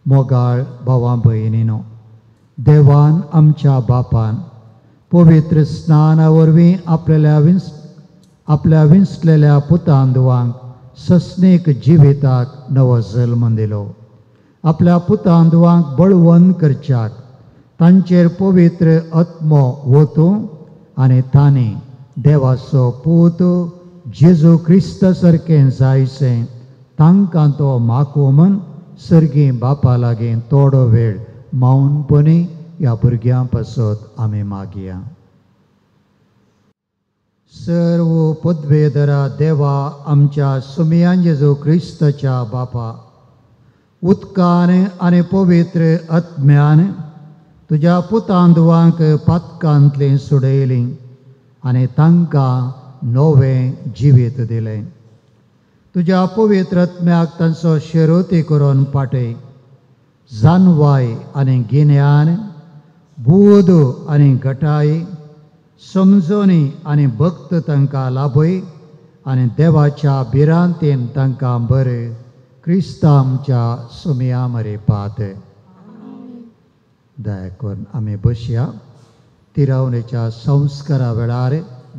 मोगाळ भावा भयणीनो, देवान आमच्या बापान पवित्र स्नाना वरवीं आपल्या विंचलेल्या पुतांदवांक सस्नीक जिविताक नवो जल्म दिलो. आपल्या पुतांदवांक बळवंत करच्याक तांचेर पवित्र आत्मो वतूं आनी तांणी देवाचो पूत जेजू क्रिस्त सारकें जायचें तांकां तो मागूं म्हूण सर्गी बापा लागीं थोडो वेळ मौनपणी ह्या भुरग्यां पासत आमी मागया. सर्व पदवेधरा देवा आमच्या सुमयान जेजू क्रिस्ताच्या बापा, उदकान आनी पवित्र आत्म्यान तुज्या पुतांदवांक पातकांतलीं सोडयलीं आनी तांकां नवें जिवीत दिलें. तुज्या पवित्र आत्म्याक तांचो शिरोती करून पाटय. जानवाय आनी गिन्यान, बूद आनी घटाय, समजणी आनी भक्त तांकां लाभय आनी देवाच्या भिरांतेन तांकां बरें. क्रिस्ता आमच्या सुमया मरे पात. दया करून आमी बसया. तिरावणेच्या संस्कारा वेळार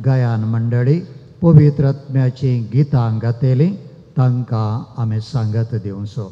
गायन मंडळी पवित्र आत्म्याचीं गितां गातली, तांकां आमी सांगत दिवचो.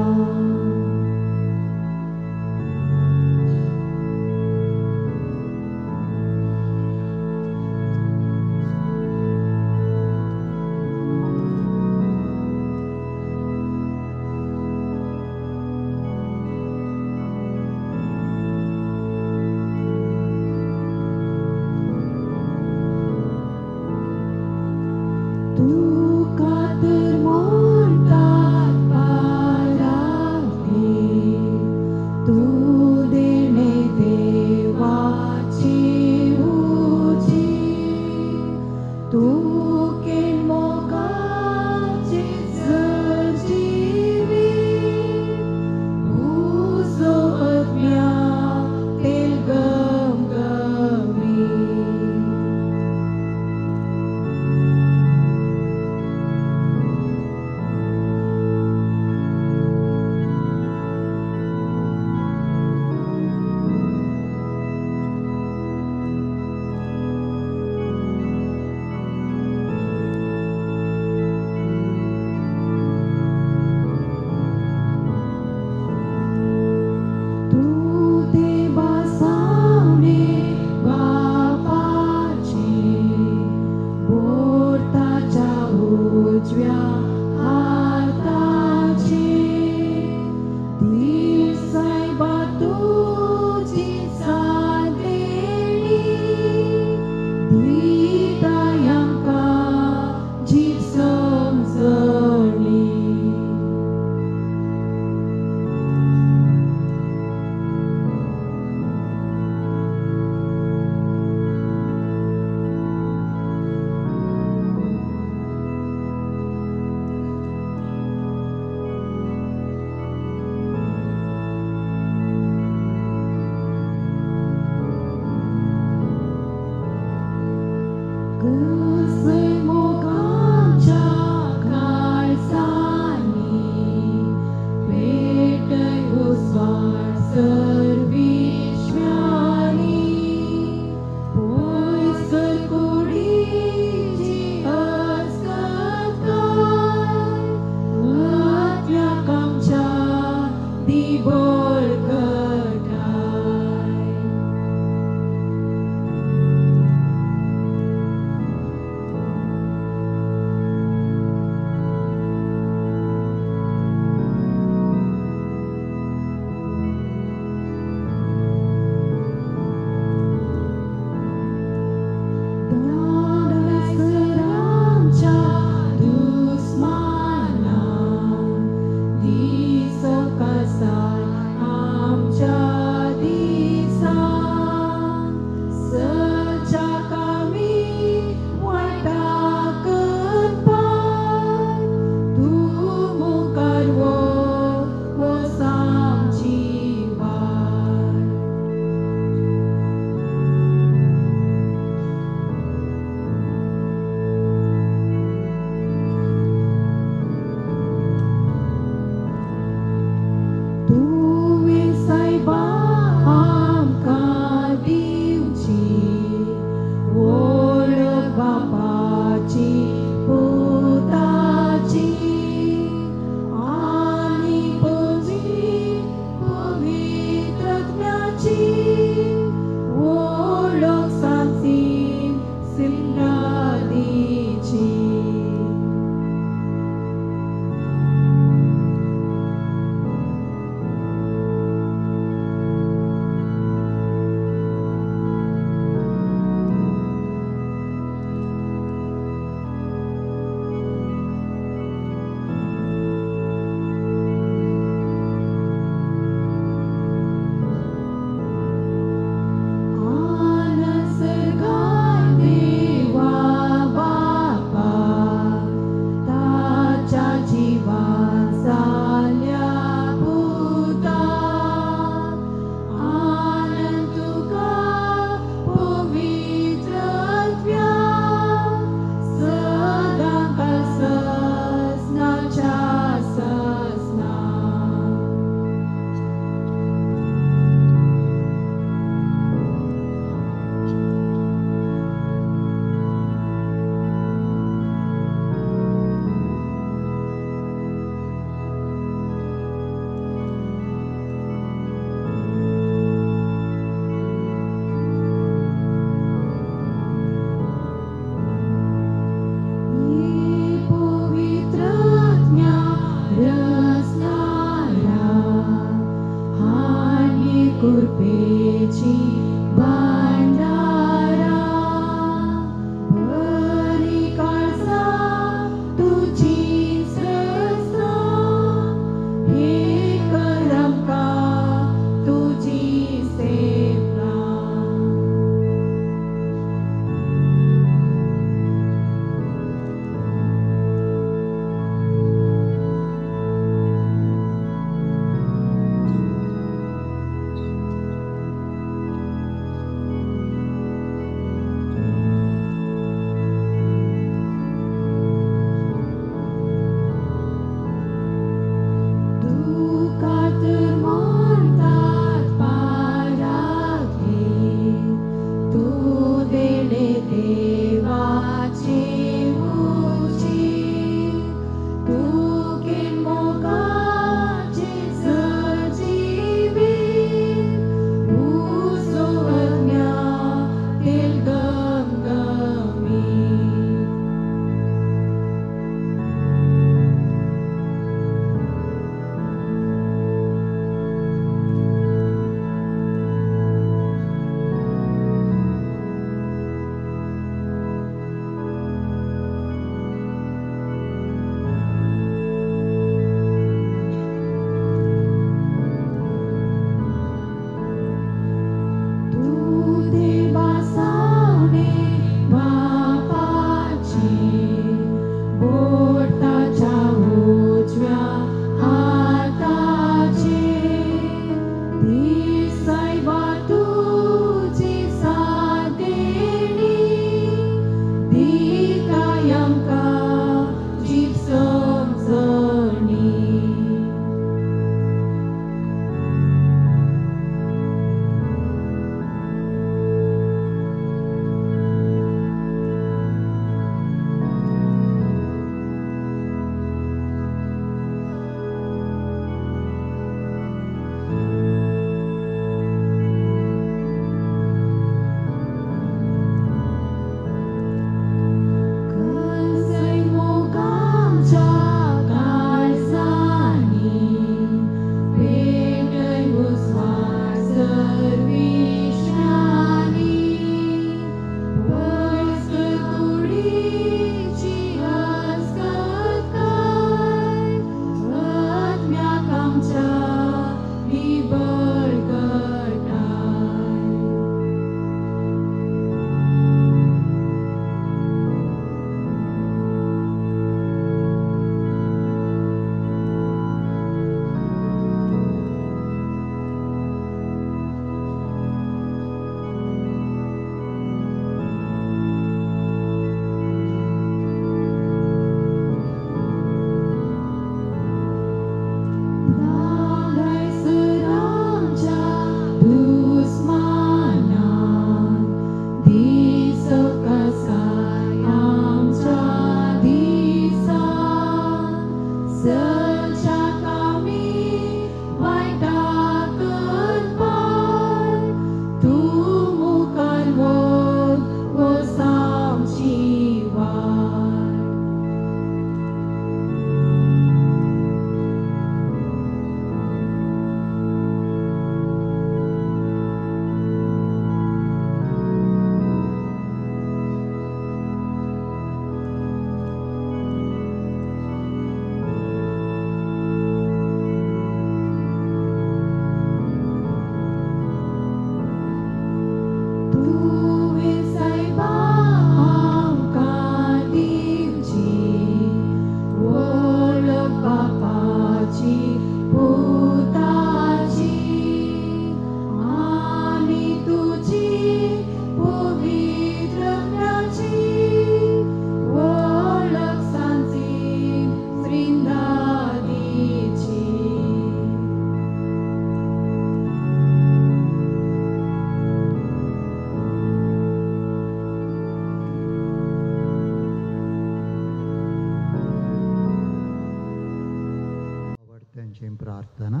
आमची प्रार्थना.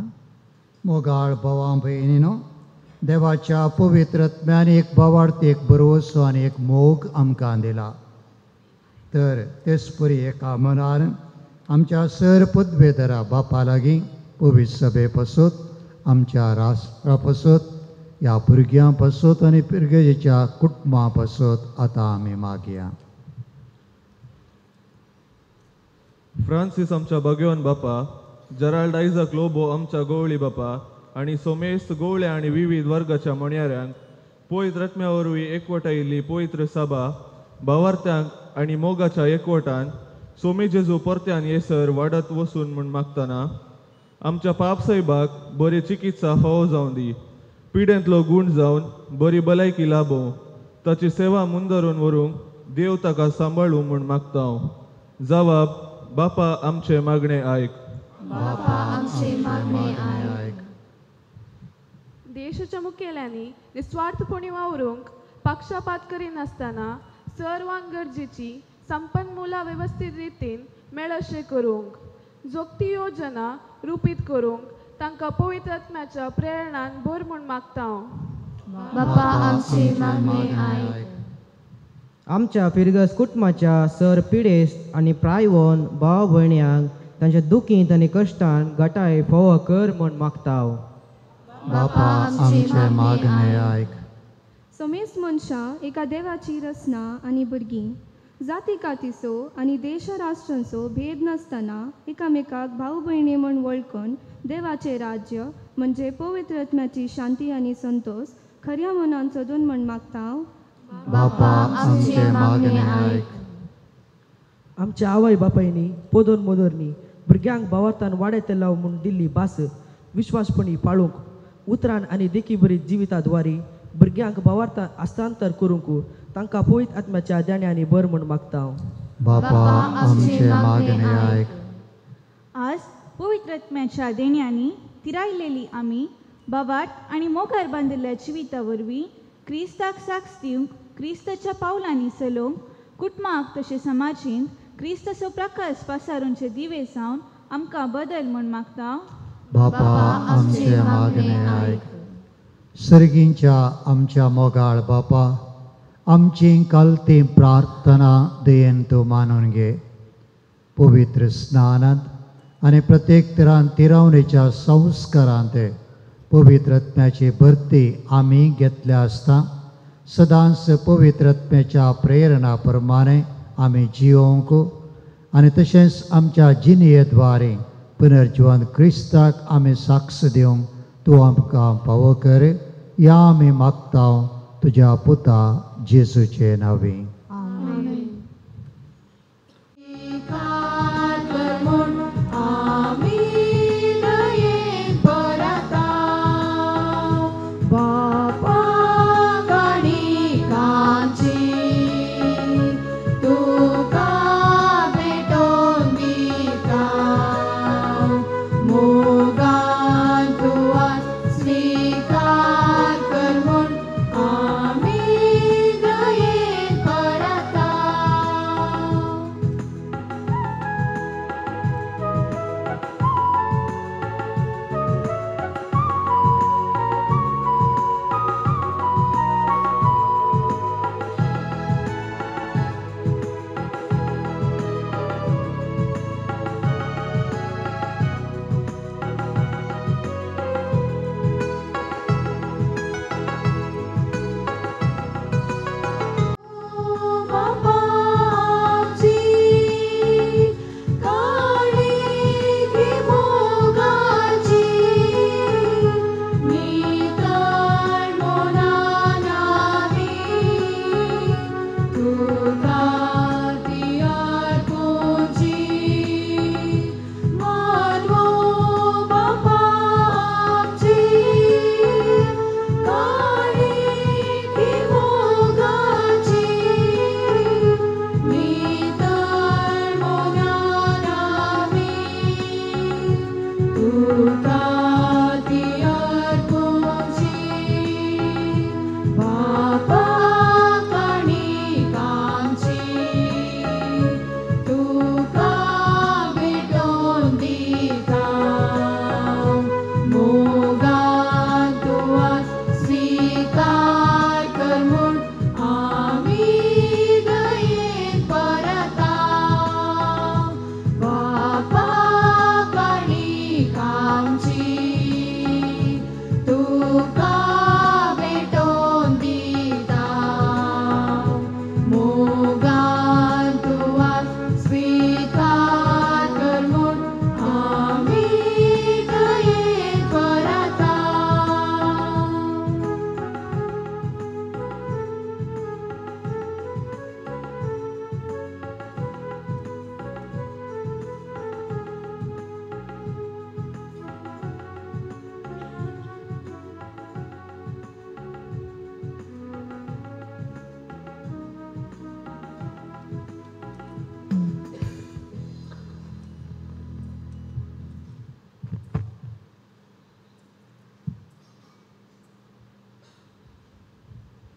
मोगाळ भावां भयणीनो, देवाच्या पवित्र आत्म्यान एक भावार्थ, एक भरवसो आनी एक मोग आमकां दिला, तर तेच परी एका मनान आमच्या सर पदवेधरा बापा लागीं पवित्र सभे पासत, आमच्या राष्ट्रा पासत, ह्या भुरग्यां पासत आनी पिरगेच्या कुटुंबा पासत आतां आमी मागया. फ्रांसीस आमच्या भगवान बापा, जेराल्ड आयझक लोबो आमच्या गोवळी बापा आनी सोमेस्त गोवळे आनी विविध वर्गाच्या म्हणयाऱ्यांक पवित्र आत्म्या वरवीं एकवटायिल्ली पवित्र सभा भावार्थ्यांक आनी मोगाच्या एकवटान सोमी जेजू परत्यान येसर वाडत वसून म्हूण मागतना आमच्या पाप साहेबाक बरी चिकित्सा फावो जावन दी, पिडेंतलो गूण जावन बरी भलायकी लाभोवं, ताची सेवा मुंदरून व्हरूंक देव ताका सांबाळूं म्हूण मागता हांव. जवाब बापा आमचे मागणे आयक. बापा आमचे मागणे आयक. देशाच्या मुखेल्यांनी निस्वार्थपणी वावरूंक पक्षपात करिनासतना सर्वांक गरजेची संपन्मुलां वेवस्थीत रितीन मेळशें करूंक जोगती योजना रुपीत करूंक तांकां पवित्र आत्म्याच्या प्रेरणान भर म्हूण मागता हांव. बापा आमचे मागणे आयक. आमच्या फिरगस कुटुंबाच्या सर पिडेस्त आनी प्रायवन भाव भयण्यांक तांच्या दुखींत आनी कश्टान घटाय फोव कर म्हूण मागता हांव. बापा आमचे मागणे आयक. समेस्त मनशां एका देवाची रचना आनी भुरगीं, जाती कातीचो आनी देश राष्ट्रांचो भेद नासतना एकामेकाक भाव भयणी म्हूण वळखून देवाचें राज्य म्हणजे पवित्र आत्म्याची शांती आनी संतोष खऱ्या मनान सोदून म्हूण मागता हांव. बापा आमचे मागणे आयक. आमच्या आवय बापायनी पोदोन मोदोरनी भुरग्यांक भावार्थान वाडयतलो लाव म्हूण दिल्ली भास विश्वासपणी पाळूंक उतरान आनी देखी बरी जिविता द्वारी भुरग्यांक भावार्थान हस्तांतर करूंक तांकां पवित्र आत्म्याच्या देण्यांनी भर म्हूण मागता हांव. बापा आमचे मागणे आयक. आज पवित्र आत्म्याच्या देण्यांनी तिरायलेली आमी भावार्थ आनी मोगार बांदिल्ल्या जिविता वरवीं क्रिस्ताक साक्ष दिवंक, क्रिस्ताच्या पावलांनी चलोवंक, कुटुंबाक तशें समाजींत क्रिस्ताचो प्रकाश पसारूंचे दिवे जावन आमकां बदल म्हूण मागता. बापा आमचे मागणे आयक. सर्गींच्या आमच्या मोगाळ बापा, आमची कालती प्रार्थना दयेन तूं मानून घे. पवित्र स्नानांत आनी प्रत्येक तरान तिरावणेच्या संस्कारांत पवित्र आत्म्याची भरती आमी घेतल्या आसता सदांच पवित्र आत्म्याच्या प्रेरणा प्रमाणे आमी जियोवंक आनी तशेंच आमच्या जिणेद्वारे पुनर्जिवन क्रिस्ताक आमी साक्ष दिवंक तूं आमकां पावो कर, ह्या आमी मागता तुज्या पुता जेजूचे नांवी. स्वीकार कर म्हूण आमी दयेन.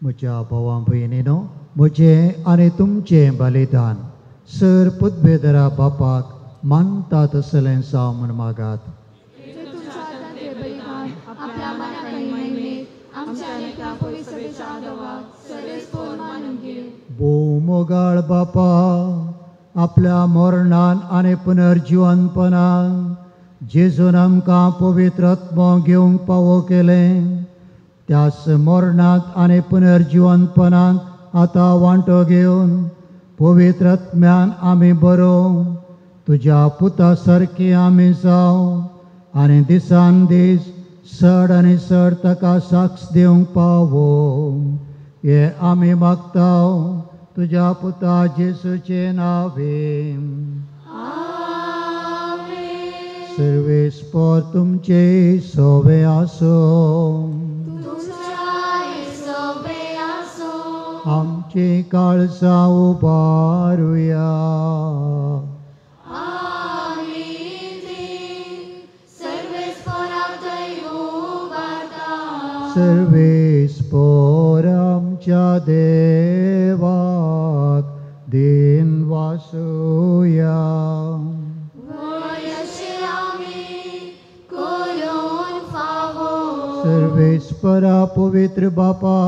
म्हज्या भावां भयणीनो, म्हजें आनी तुमचें बलिदान सर पुदबेदरा बापाक मानता तसलें जावं म्हूण मागात. भोव मोगाळ बापा, आपल्या मरणान आनी पुनर्जिवनपणान जेजून आमकां पवित्र आत्मो घेवंक पावो केलें. त्याच मरणांत आनी पुनर्जिवनपणांत आतां वांटो घेवन पवित्र आत्म्यान आमी बरोवं तुज्या पुता सारकी आमी जावं आनी दिसान दीस चड आनी चड ताका साक्ष दिवंक पावो. हे आमी मागता तुज्या पुता जेजूचे नावे. सर्वेस्पर तुमचे सोवे आसो. आमची काळजां उबारुया. सर्वेस्पर आमच्या देवाक दिन वासुया. सर्वेस्परा पवित्र बापा,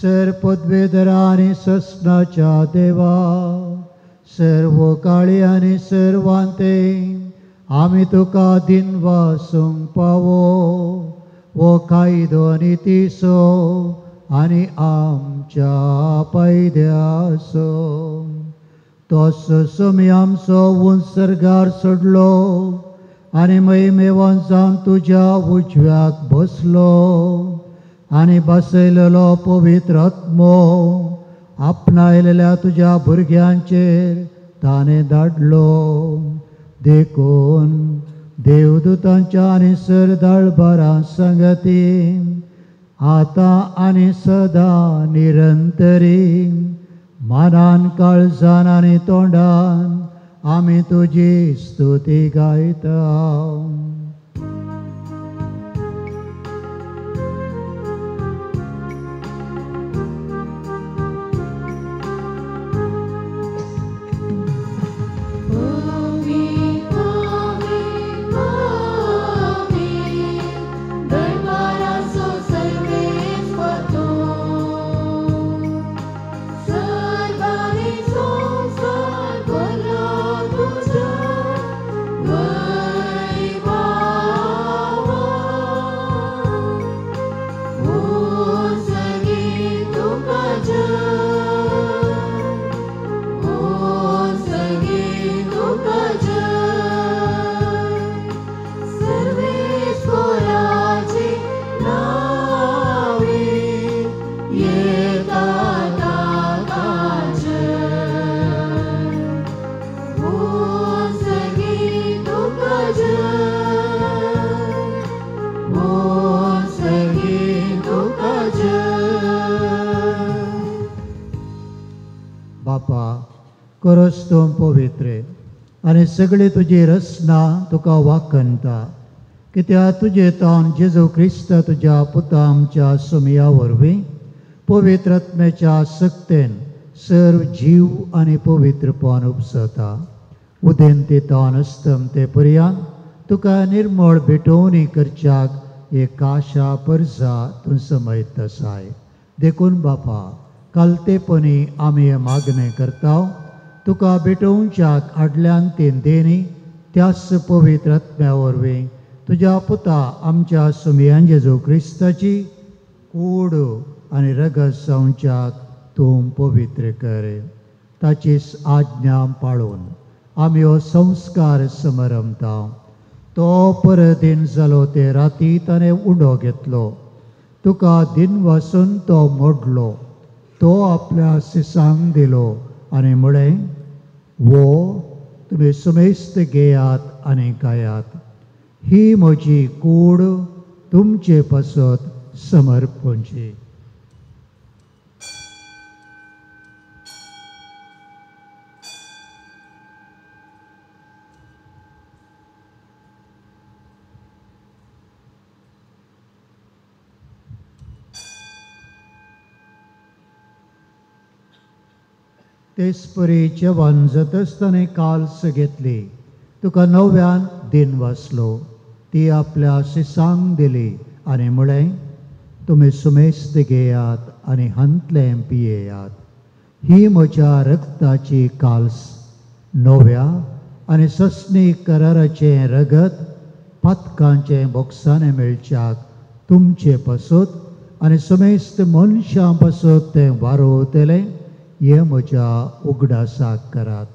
सर पदवेदरा आनी ससनाच्या देवा, सर्व काळी आनी सर्वांते आमी तुका दिन वासूंक पावो वो कायदो आनी तिसो आनी आमच्या पायद्यासो. तोच सोमी आमचो उंच सर्गार सोडलो आनी महिमेवान जावन तुज्या उजव्याक बसलो आनी बसयलेलो पवित्र आत्मो आपणायलेल्या तुज्या भुरग्यांचेर ताणें धाडलो. देखून देवदूतांच्या आनी सरदाळबारां संगती आतां आनी सदां निरंतरी मानान काळजान आनी तोंडान आमी तुजी स्तुती गायता. बापा, करस तूं पवित्र आनी सगळी तुजी रचना तुका वाखणता, कित्याक तुजे तावन जेजू क्रिस्त तुज्या पुता आमच्या सुमया वरवीं पवित्र आत्म्याच्या सक्तेन सर्व जीव आनी पवित्रपण उपसता. उदेंती तावन अस्तमते पर्यंत तुका निर्मळ भेटोवणी करच्याक एक आशा परजा तूं समयत आसाय. देखून बापा, कालतेपणी आमी हें मागणें करता, तुका भेटोवच्याक आडल्यान तीन देणी त्याच पवित्र आत्म्या वरवीं तुज्या पुता आमच्या सुमयान जेजू क्रिस्ताची कूड आनी रगत जावच्याक तूं पवित्र कर. ताचीच आज्ञा पाळून आमी हो संस्कार समरमता. तो परदीन जालो ते राती ताणें उंडो घेतलो, तुका दिन वासून तो मोडलो, तो आपल्या सिसांक दिलो आनी म्हळें, वो तुमी सुमेस्त घेयात आनी खायात, ही म्हजी कूड तुमचे पासत समर्पणची. तेच परी जेवण जातच ताणें काल्स घेतली, तुका नव्यान दिन वाचलो, ती आपल्या शिसांक दिली आनी म्हळें, तुमी सुमेस्त घेयात आनी हांतलें पियेयात. ही म्हज्या रक्ताची काल्स, नव्या आनी सस्नी कराराचें रगत पातकांचें बोक्साणें मेळच्याक तुमचे पासत आनी समेस्त मनशां पासत तें वारोवतलें. हें म्हज्या उगडासाक करात.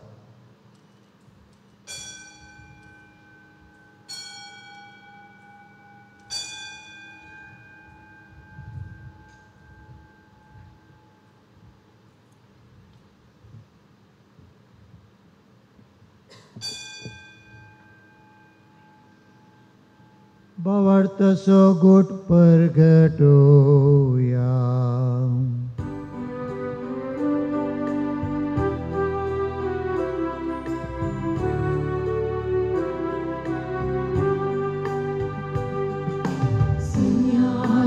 भावार्थाचो गोट परगटोया.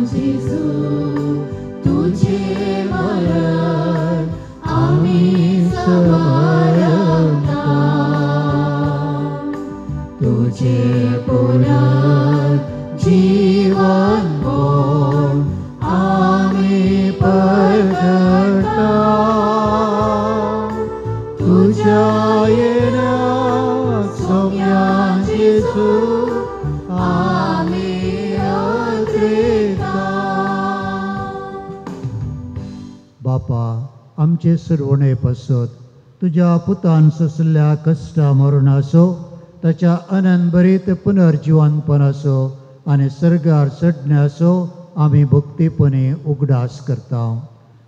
जेजू तुझे मरण आमी समरता, तुझे पुनर्जीवन म्हूण आमी परगटा, तुझ्या येण्याक सोम्या जेजू आमी अद्रिता. बापा, आमचे सुरवणे पासत तुज्या पुतान सोंसल्या कश्टा मरणाचो, ताच्या अनंतभरीत पुनर्जिवनपणाचो आनी सर्गार चडण्याचो आमी भक्तीपणी उगडास करता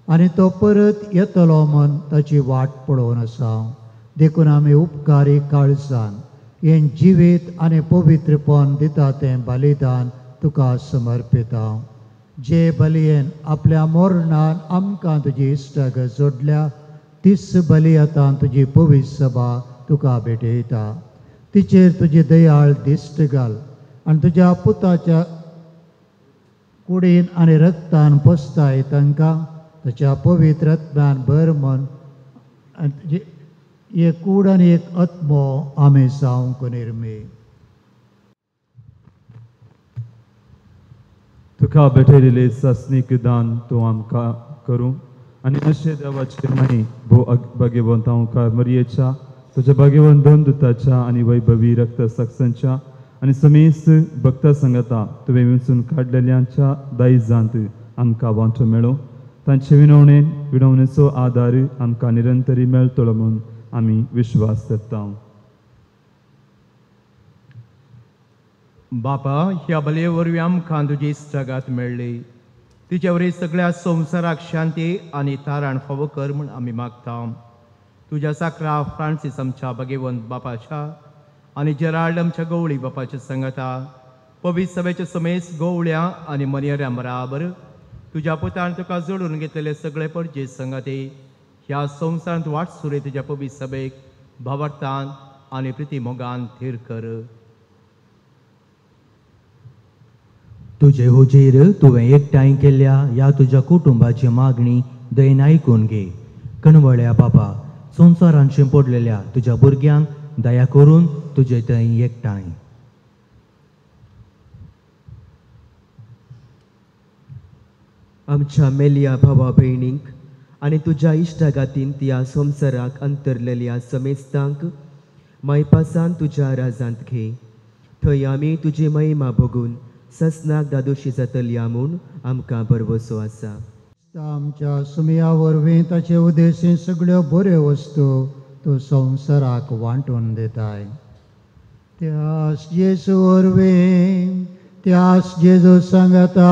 आनी तो परत येतलो म्हूण ताची वाट पळोवन आसा. देखून आमी उपकारी काळजान हें जिवीत आनी पवित्रपण दिता तें बलिदान तुका समर्पिता. जे बलयेन आपल्या मरणान आमकां तुजी इश्टागत जोडल्या, तीच बली आतां तुजी पवित्र सभा तुका भेटयता. तिचेर तुजी दयाळ दिश्ट घाल आनी तुज्या पुताच्या कुडीन आनी रक्तान पोसताय तांकां ताच्या पवित्र आत्म्यान भर म्हूण आनी तुजी एक कूड आनी एक आत्मो आमी जावंक निर्मी. तुका भेटयलेले सासणीक दान तूं आमकां करूं आनी अशें देवाचे माई भो भाग्यवंत हांव मरयेच्या तुज्या भाग्यवंत दोन दुताच्या आनी वैभवी रक्त साक्षांच्या आनी समेस्त भक्ता संगता तुवें विंचून काडलेल्यांच्या दायजांत आमकां वांटो मेळो. तांचे विनवणेन विनवणेचो आदार आमकां निरंतरी मेळटलो म्हूण आमी विश्वास धरता. बापा, ह्या बलये वरवीं आमकां तुजी इश्टागत मेळ्ळी. तिचे वरवीं सगळ्या संवसाराक शांती आनी तारण फावो कर म्हूण आमी मागता. तुज्या साकरा फ्रांसीस आमच्या भाग्यवंत बापाच्या आनी जेराल्ड आमच्या गवळी बापाच्या संगता पवित्र सभेच्या समेस्त गवळ्यां आनी मनयऱ्यां बराबर तुज्या पुतान तुका जोडून घेतलेले सगळे परजे संगती ह्या संवसारांत वाट सुरे तुज्या पवित्र सभेक भावार्थान आनी प्रिती मोगान थीर कर. तुजे हुजीर तुवें एकठांय केल्ल्या ह्या तुज्या कुटुंबाची मागणी दयेन आयकून घे. कणवळ्या बाबा, संवसारांत शिंपडलेल्या तुज्या भुरग्यांक दया करून तुजे थंय एकठांय. आमच्या मेल्या भावा भयणींक आनी तुज्या इश्टागातीन त्या संवसाराक अंतरलेल्या समेस्तांक मायपासान तुज्या राजांत घे. थंय आमी तुजी महिमा भोगून ससनाक दादोशी जातल्या म्हूण आमकां भरवसो आसा. आमच्या सुमया वरवीं ताचे उद्देशी सगळ्यो बऱ्यो वस्तू तूं संवसाराक वांटून दिताय. त्यास जेजू वरवीं, त्यास जेजू सांगता,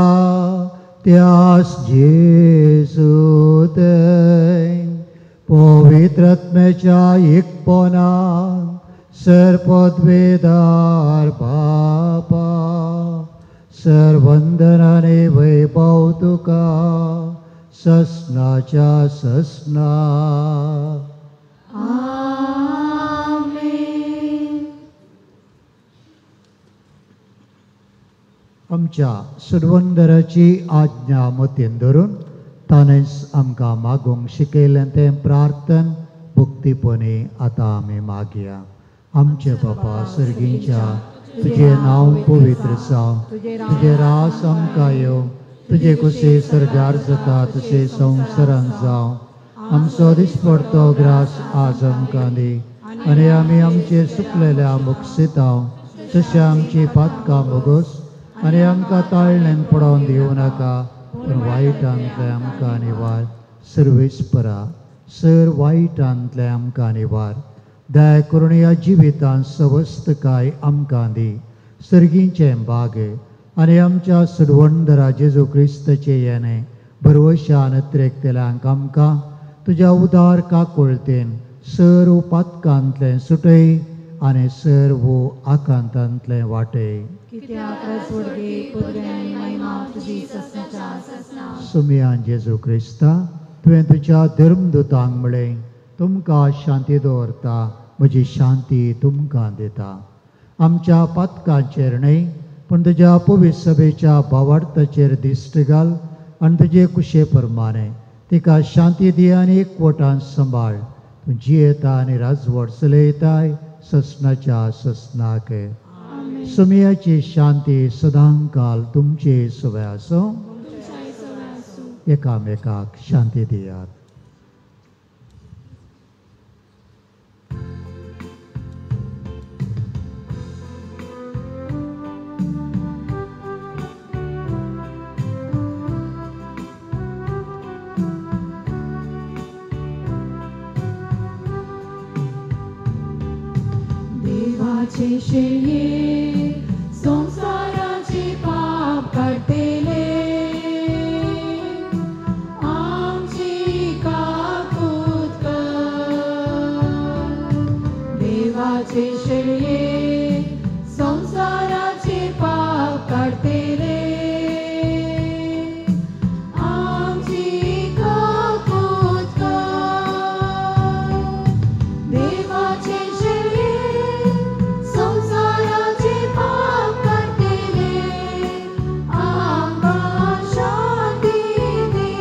त्यास जेजू थंय पवित्र आत्म्याच्या एकपणान सर्वपदवेदार बापा, सर्वंदनाने वैभव तुका ससनाच्या ससना. आमेन. आमच्या सुरवंदराची आज्ञा मतीन धरून ताणेंच आमकां मागूंक शिकयलें तें प्रार्थन भक्तीपणी आतां आमी मागया. आमचे बापा सर्गींच्या, तुजें नांव पवित्र जावं, तुजें रास आमकां येवं, तुजे कुशी सर्गार जाता तशें संवसारांत जावं. आमचो दिसपडतो ग्रास आज आमकां दी आनी आमी आमचे सुकलेल्या मुक्षितांव तशें आमची पातकां मोगोस आनी आमकां ताळण्यान पडोवन दिवं नाका, पूण वायटांतलें आमकां निवार. सर्वेस्परा सर वायटांतलें आमकां निवार. दया करून ह्या जिवितांत सवस्तकाय आमकां दी. सर्गींचें भाग आनी आमच्या सुडवंदरा जेजू क्रिस्ताचे येणे भरवशान अत्रेकतल्यांक आमकां तुज्या उदार काकुळतेन सर्व पातकांतलें सुटय आनी सर्व आकांतांतलें वाटय. सुमयान जेजू क्रिस्ता, तुवें तुज्या धर्मदूतांक म्हळें, तुमकां शांती दवरता, म्हजी शांती तुमकां दिता. आमच्या पातकांचेर न्हय पूण तुज्या पवित्र सभेच्या भावार्थाचेर दिश्ट घाल आनी तुजे कुशे प्रमाणे तिका शांती दी आनी एकवटान सांबाळ. तूं जियेता आनी राजवट चलयताय ससनाच्या ससनाक. सुमयाची शांती सदांकाल तुमचे सवय आसूं. एकामेकाक शांती दियात. देवाचे शेळये संसाराचे पाप काडटेले, आमची काकूत कर. देवाचे शेळये संसाराचे पाप काडटेले, आमची काकूत कर. देवाचे शेळये संसाराचे पाप काडटेले, आमकां शांती दी.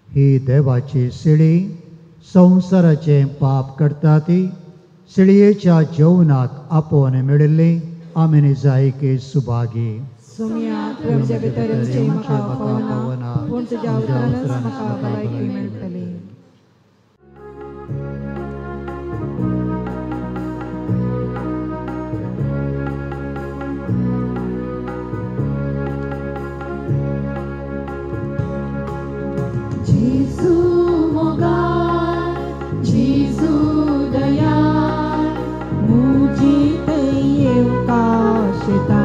ही देवाची शिळी संवसाराचें पाप करता ती शिळयेच्या जेवणाक आपोवन मेळिल्ली आमी निजायकी सुभागी. सुमया, तुवें म्हज्या भितर येवचें म्हाका पावना, पूण तुज्या उतरानच म्हाका भलायकी मेळटली. जेजू मोगाळ, जेजू दयाळ, म्हजी थंय येवंक शेता.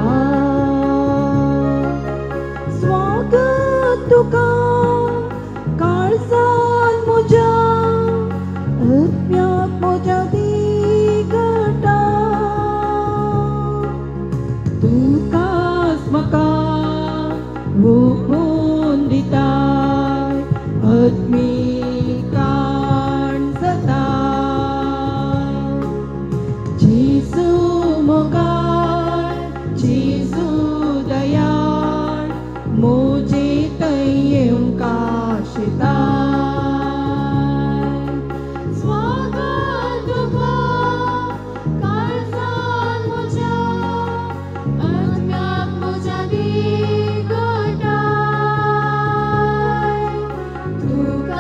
स्वागत तुका काळजान म्हज्या, आत्म्याक म्हज्या दिगटा. तुकाच म्हाका ओंपून दिताय, आत्मीक काण जाता. जेजू मोगाळ, जेजू दयाळ, म्हजे थंय येवंक शेता. स्वागत तुका काळजान म्हज्या, आत्म्याक म्हज्या दिगटाय. तुका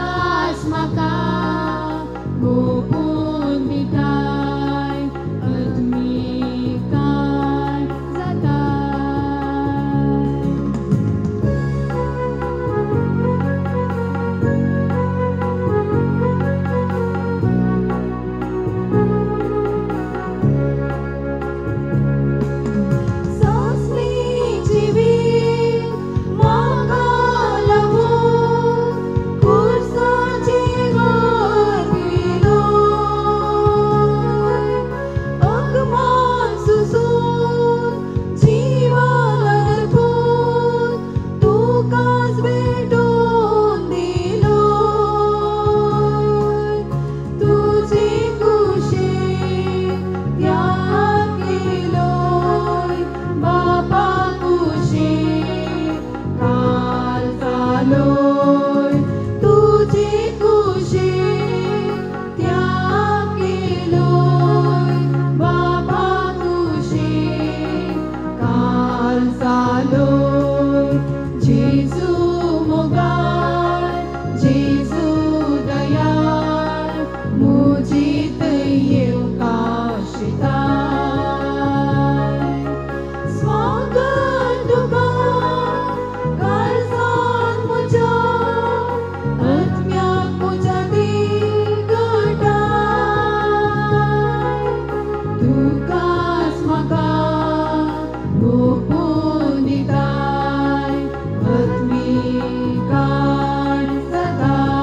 आत्मीकाण सदाय.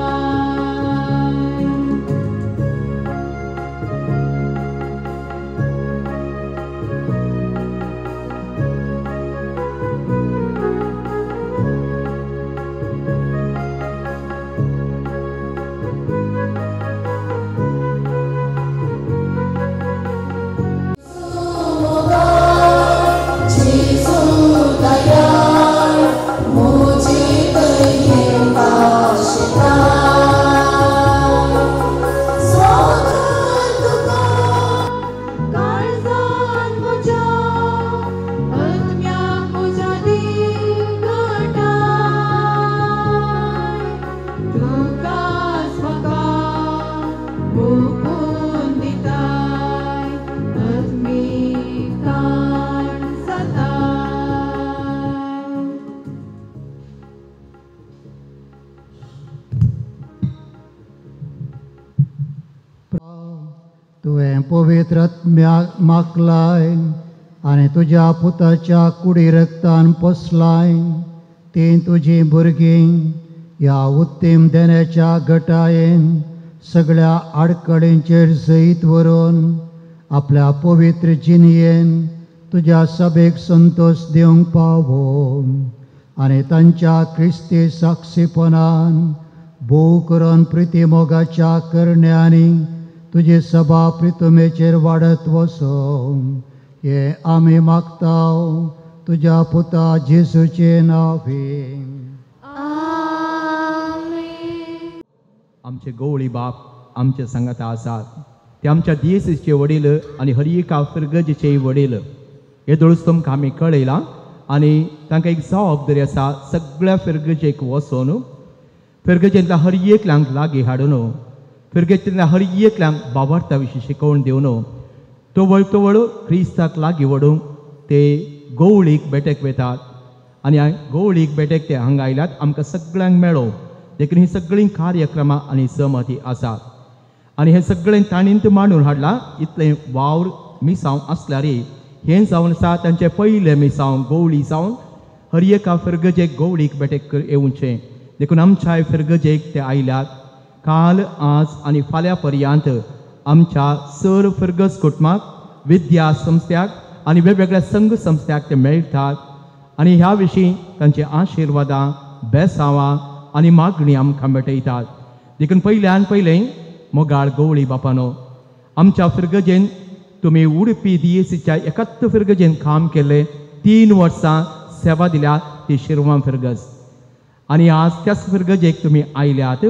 तुवें पवित्र आत्म्याक मागलाय आनी तुज्या पुताच्या कुडी रक्तान पोसलाय तीं तुजीं भुरगीं ह्या उत्तीम देण्याच्या गटायेन सगळ्या आडखळींचेर जैत व्हरून आपल्या पवित्र जिणयेन तुज्या सभेक संतोश दिवंक पावो आनी तांच्या क्रिस्ती साक्षीपणान भोव करून प्रिती मोगाच्या करण्यांनी तुजी सभा प्रितुमेचेर वाडत वसो हें आमी मागता तुज्या पुता जेजूचे नांवे. आमचे गवळी बाप आमचे सांगाता आसात, ते आमच्या दियेसीचे वडील आनी हर एका फिरगजेचे वडील. हे दोळूच तुमकां आमी कळयलां आनी तांकां एक जबाबदारी आसा सगळ्या फिरगजेक वचोन फिरगजेंतल्या हर एकल्यांक लागीं हाडून फिरगेंतल्या हर एकल्यांक बाबार्था विशीं शिकोवन दिवन तवळ तवळ क्रिस्ताक लागीं व्हडूंक ते गवळीक बेटेक वेतात आनी गवळीक बेटेक ते हांगा आयल्यात आमकां सगळ्यांक मेळो. देखून ही सगळीं कार्यक्रमां आनी सहमती आसात आनी हें सगळें ताणींत मांडून हाडलां. इतलें वावर मिसांव आसल्यार हें जावन आसा तांचें पयलें मिसांव गवळी जावन हर एका फिरगजेक गवळीक बेटेक येवचें. देखून आमच्या फिरगजेक ते आयल्यात. काल आज आनी फाल्यां पर्यंत आमच्या सर फिरगज कुटुंबाक विद्या संस्थ्याक आनी वेगवेगळ्या संघ संस्थ्याक ते मेळटात आनी ह्या विशीं तांचे आशिर्वादां बेसांवां आनी मागणी आमकां भेटयतात. देखून पयल्यान पयलें मोगाळ गवळी बापानो आमच्या फिरगजेन तुमी उडपी दियेसीच्या एकाच फिरगजेन काम केल्लें 3 वर्सां सेवा दिल्या ती शिरवां फिरगज आनी आज त्याच फिरगजेक तुमी आयल्यात.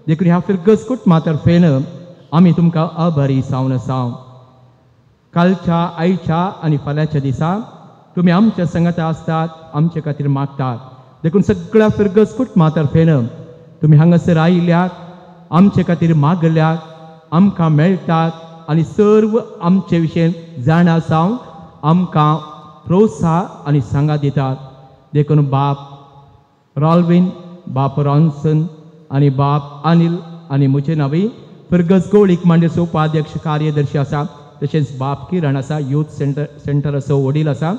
देखून ह्या फिरगज कुटुंबा तर्फेन आमी तुमकां आभारी जावन आसा. कालच्या आयच्या आनी फाल्यांच्या दिसा तुमी आमच्या संगाता आसतात, आमचे खातीर मागतात. देखून सगळ्या फिरगज कुटुंबा तर्फेन तुमी हांगासर आयल्यात, आमचे खातीर मागल्यात, आमकां मेळटात आनी सर्व आमचे विशयन जाणा जावन आमकां प्रोत्साह आनी सांगात दितात. देखून बाप रॉल्विन, बाप रॉन्सन आनी बाप अनिल आनी म्हजे नांवी फिरगज गवळीक मांडेचो उपाध्यक्ष कार्यदर्शी आसा, तशेंच बाप किरण आसा, यूथ सेंटराचो वडील आसा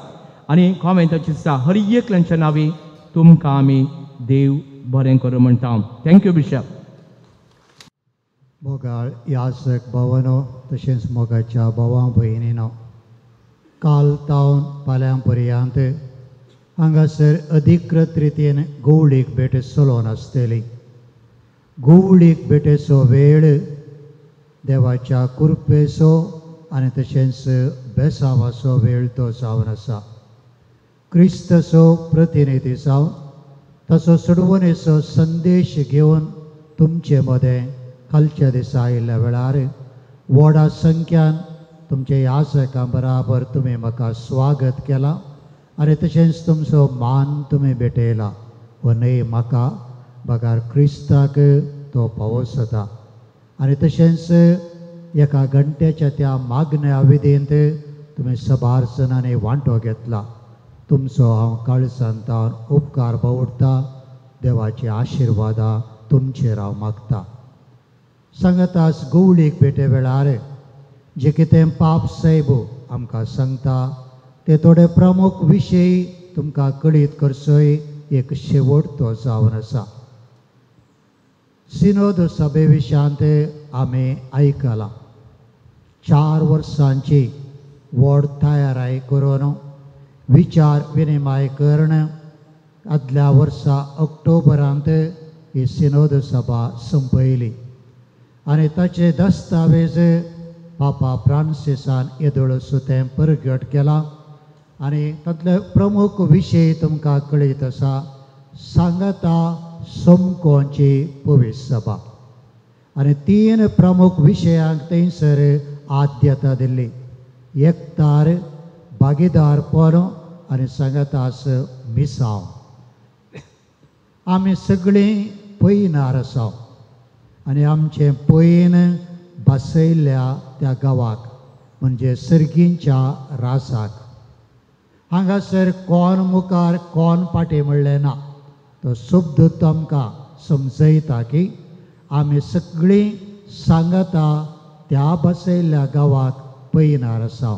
आनी कॉमेंटाची आसा. हर एकल्यांच्या नांवी तुमकां आमी देव बरें करूं म्हणटा. Thank you bishop. मोगाळ यासक भावानो तशेंच मोगाच्या भावां भयणीनो, काल तावन फाल्यां पर्यंत हांगासर अधिकृत रितीन गवळीक भेट चलोवन आसतली. गवळीक भेटेचो वेळ देवाच्या कृपेचो आनी तशेंच बेसावाचो वेळ तो जावन आसा. क्रिस्ताचो प्रतिनिधी जावन ताचो सोडवणेचो संदेश घेवन तुमचे मदें कालच्या दिसा आयिल्ल्या वेळार व्हडा संख्यान तुमचे याचकां बराबर तुमी म्हाका स्वागत केलां आनी तशेंच तुमचो मान तुमी भेटयला. हो न्हय म्हाका बगर क्रिस्ताक तो पावस जाता. आनी तशेंच एका घंट्याच्या त्या मागण्या विधींत तुमी सबार जणांनी वांटो घेतला. तुमचो हांव काळजान तावन उपकार बावडटा. देवाची आशिर्वादां तुमचेर हांव मागता. सांगतास गवळीक भेटे वेळार जे कितें पाप सायब आमकां सांगता ते थोडे प्रमुख विशय तुमकां कळीत करचोय एक शेवट तो जावन आसा. सिनोद सभे विशयांत आमी आयकलां. 4 वर्सांची व्हड तयाराय करून विचार विनिमय करून आदल्या वर्सा ऑक्टोबरांत ही सिनोद सभा संपयली आनी ताचे दस्तावेज पापा फ्रांसिसान येदोळसो तें परगट केलां आनी तातले प्रमुख विशय तुमकां कळीत आसा. सांगाता सोमकोंची पवित्र सभा आनी 3 प्रमुख विशयांक थंयसर आद्यता दिल्ली. एकतार, भागीदारपण आनी सांगातास मिसांव. आमी सगळीं पयनार आसा आनी आमचें पयन बसयल्ल्या त्या गांवाक म्हणजे सर्गींच्या रासाक. हांगासर कोण मुखार कोण फाटीं म्हणलें ना. तो शब्द आमकां समजयता की आमी सगळीं सांगाता त्या बसयल्ल्या गांवाक पयनार आसा.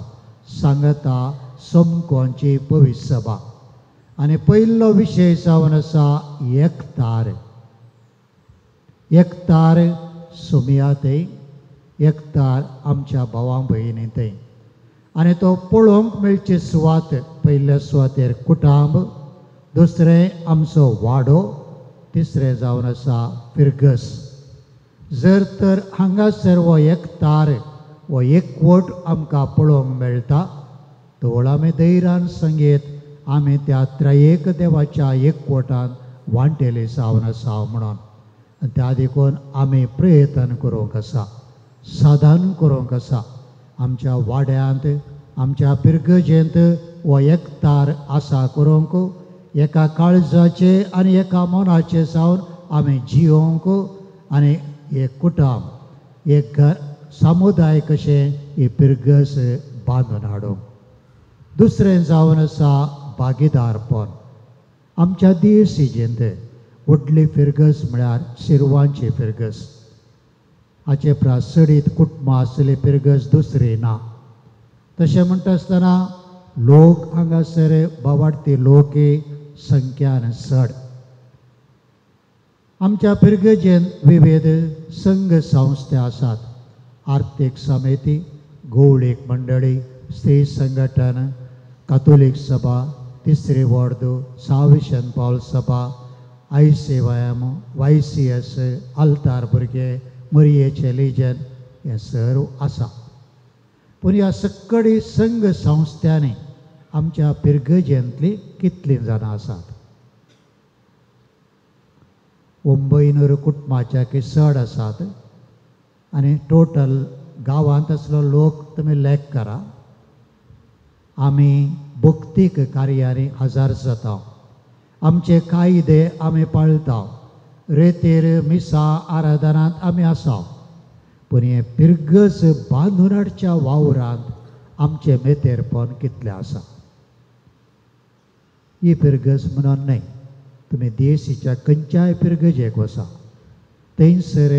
सांगाता सोमकोंची पवित्र सभा आनी पयलो विशय जावन आसा एकतार. एकतार सोमया थंय, एकतार आमच्या भावां भयणी थंय आनी तो पळोवंक मेळची सुवात पयल्या सुवातेर कुटांब, दुसरें आमचो वाडो, तिसरें जावन आसा फिरगस. जर तर हांगासर हो एकतार हो एकवट आमकां पळोवंक मेळटा तोळ आमी धैर्यान संगीत आमी त्या त्रयेक देवाच्या एकवटान वांटेले जावन आसा म्हणून. आनी त्या देखून आमी प्रयत्न करूंक आसा, साधन करूंक आसा. आमच्या वाड्यांत आमच्या पिरगजेंत हो एकतार आसा करूंक, एका काळजाचे आनी एका मनाचे जावन आमी जियोंक आनी एक कुटुंब एक घर समुदाय कशें ही पिरगस बांदून हाडूंक. दुसरें जावन आसा भागीदारपण. आमच्या दियसिजेंत व्हडली फिरगस म्हळ्यार शिरवांची फिरगस. हाचे परस चडीत कुटुंबां आसली फिरगस दुसरी ना. तशें म्हणटा आसतना लोक हांगासर बावाडती लोक संख्यान चड. आमच्या फिरगजेन विविध संघ संस्था आसात. आर्थीक समिती, गौळीक मंडळी, स्त्री संघटन, कातोलीक सभा, तिसरी वॉर्द, साविशन पावल सभा, ICYM, YCS, आल्तार भुरगे, मरियेचें लिजन हें सर्व आसा. पूण ह्या सगळी संघ संस्थांनी आमच्या पिरगजेंतलीं कितलीं जाणां आसात? 900 कुटुंबाच्या की चड आसात आनी टोटल गांवांत आसलो लोक तुमी लेख करा. आमी भक्तीक कार्यांनी हजार जाता. आमचे कायदे आमी पाळता. रेतीर मिसा आराधनांत आमी आसा. पूण हें पिरगज बांदून हाडच्या वावरांत आमचें मेतेरपण कितलें आसा? ही पिरगज म्हणून न्हय, तुमी देशीच्या खंयच्याय पिरगजेक वसा थंयसर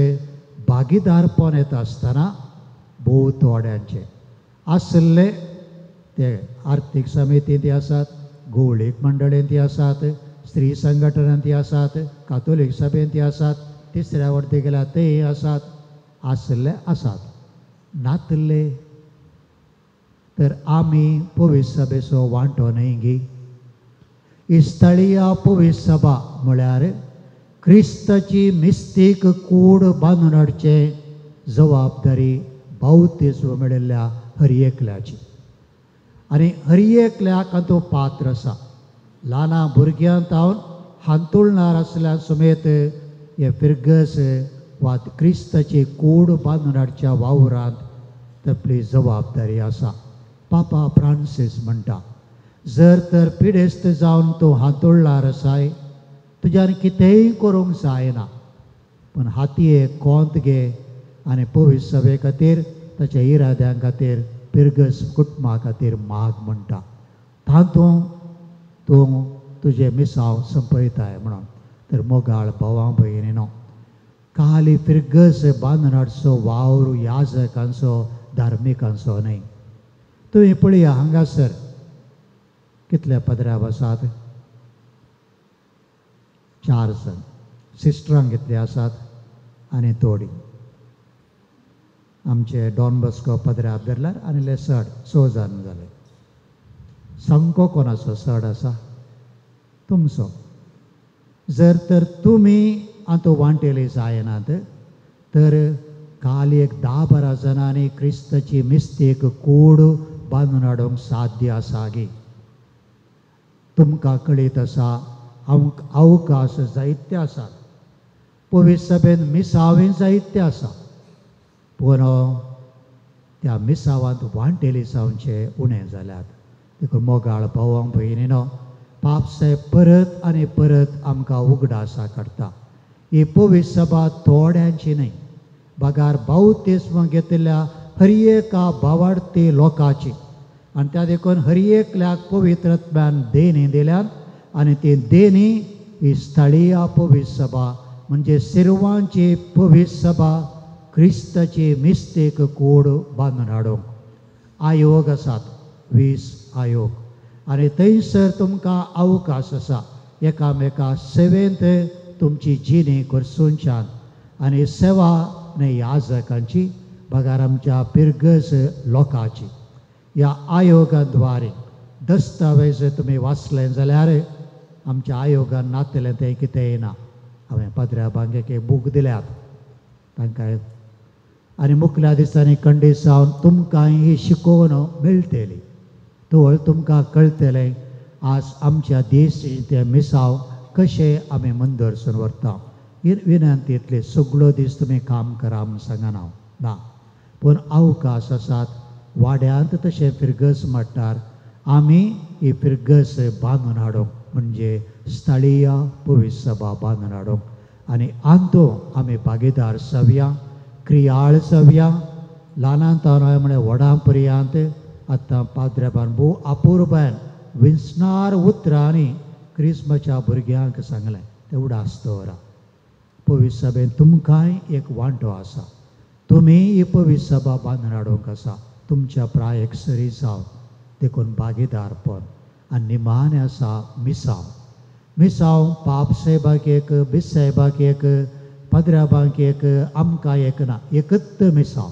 भागीदारपण येता आसतना भोव थोड्यांचे आसले ते आर्थीक समितींत आसात, गौळीक मंडळींत आसात, स्त्री संघटनांत आसात, कातोलीक सभेंत आसात, तिसऱ्या वरती गेल्यार तेय आसात, आसले आसात. नातले तर आमी पवित्र सभेचो वांटो न्हय गी. ही स्थळीय पवित्र सभा म्हळ्यार क्रिस्ताची मिस्तीक कूड बांदून हाडचे जबाबदारी बावतिज्म मेळिल्ल्या हर एकल्याची. आनी हर एकल्याक हातूंत पात्र आसा. ल्हाना भुरग्यां तावन हांतुळणार आसल्या समेत हे फिरगस वा क्रिस्ताची कूड बांदून हाडच्या वावरांत तपली जबाबदारी आसा. पापा फ्रांसीस म्हणटा, जर तर पिडेस्त जावन तूं हांतुळणार आसाय तुज्यान कितेंय करूंक जायना, पूण हातये कोंत घे आनी पवित्र सभे खातीर ताच्या इराद्यां खातीर पिरगस कुटुंबा खातीर माग म्हणटा. तातूंत तूं तुजें मिसांव संपयताय म्हणून. तर मोगाळ भावां भयणीनो, काली फिरगस बांदून हाडचो वावर याजकांचो धार्मिकांचो न्हय. तुवें पळया हांगासर कितले पदराव आसात? 4 जाण सिस्टरांक घेतले आसात आनी थोडी आमचे डॉन बॉस्को पदरे धरल्यार आनी चड 6 जाण जाले. संको कोणाचो चड आसा? तुमचो. जर तर तुमी आतां वांटेले जायनात तर काल एक 10-12 जाणांनी क्रिस्ताची मिस्तेक कूड बांदून हाडूंक साध्य आसा गी. तुमकां कळीत आसा अवकाश जायते आसात, पवित्र सभेन मिसावें जायते आसा, पूण त्या मिसावांत वांटेली जावचे उणें जाल्यात. देखून मोगाळ भावां भयणीनो, पाप साहेब परत आनी परत आमकां उगडासा काडटा. ही पवित्र सभा थोड्यांची न्हय, बगार बावतिस्म घेतिल्ल्या हर एका भावार्थी लोकाची. आनी त्या देखून हर एकल्याक पवित्र आत्म्यान देणी दिल्यात आनी ती देणी ही स्थळीय पवित्र सभा म्हणजे सिरवांची पवित्र सभा क्रिस्ताची मिस्तेक कूड बांदून हाडूंक आयोग आसात, 20 आयोग. आनी थंयसर तुमकां अवकाश आसा एकामेका सेवेंत तुमची जिणी करसूनच्यान आनी सेवा न्हय याजकांची बगार आमच्या पिरगज लोकांची. ह्या आयोगाद्वारे दस्तावेज तुमी वाचले जाल्यार आमच्या आयोगान नातलें तें कितेंय ना. हांवें पाद्र्या बांगेक एक बूक दिल्यात तांकां आनी मुखल्या दिसांनी कंडीसावन तुमकां ही शिकोवन मेळटली. तवळ तुमकां कळटलें आज आमच्या देश ते मिसाव कशें आमी मंदरसून व्हरता. विनंतींतले सगळो दीस तुमी काम करा म्हूण सांगना हांव ना, पूण अवकाश आसात वाड्यांत तशें फिरगज म्हणटार आमी ही फिरगज बांदून हाडूंक म्हणजे स्थळीय पवित्र सभा बांदून हाडूंक आनी आंतो आमी भागीदार जावया, क्रियाळ जावया. ल्हानांत म्हळ्यार व्हडां पर्यंत आतां पाद्रेबान भोव अपुरबायन विंचणार उतरांनी क्रिस्मच्या भुरग्यांक सांगलें तें उडास दवरा. पवित्र सभेन तुमकांय एक वांटो आसा, तुमी ही पवित्र सभा बांदून हाडूंक आसा तुमच्या प्रायेक सरी जावन, देखून भागीदारपण. आनी निमाणें आसा मिसांव. मिसांव पाप साहेबाक एक, बीस साहेबाक एक, पाद्र्याबांक एक, आमकां एक ना, एकच मिसांव.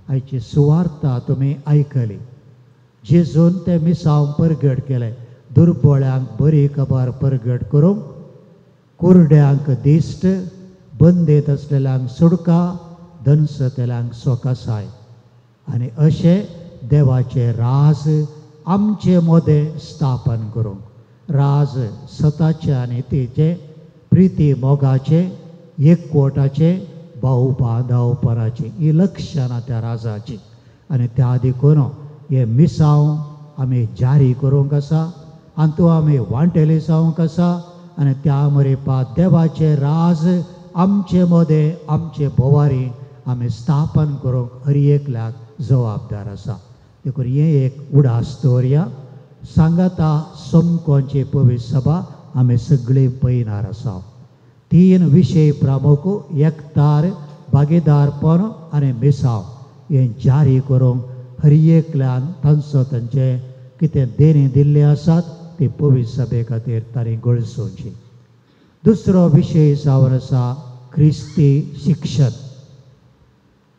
आयची सुवार्ता तुमी आयकली. जेजून तें मिसांव परगट केलें, दुर्बळ्यांक बरी खबर परगट करूंक, कुरड्यांक दिश्ट, बंदेत आसलेल्यांक सुडका, दनसतेल्यांक सोकासाय. आनी अशें देवाचें राज आमचे मदें स्थापन करूंक, राज सताचें आनी तिचें प्रिती मोगाचें, एकवटाचें, भाऊ बांदावपणाचें ही लक्षणां त्या राजाची. आनी त्या देखून हे मिसांव आमी जारी करूंक आसा, आनी तो आमी वांटेली जावंक आसा. आनी त्या मरेपा देवाचें राज आमचे मदें आमचे भोवारी आमी स्थापन करूंक हर एकल्याक जबाबदार आसा. देखून हें एक उडास दवरया. सांगाता सोमकोंची पवित्र सभा आमी सगळीं पळयणार आसा. 3 विशय प्रमुख, एकतार, भागीदारपण आनी मिसांव हें जारी करूंक हर एकल्यान तांचो तांचें कितें देणी दिल्लें आसात ती पवित्र सभे खातीर तांणी गळसोवची. दुसरो विशय जावन आसा क्रिस्ती शिक्षण.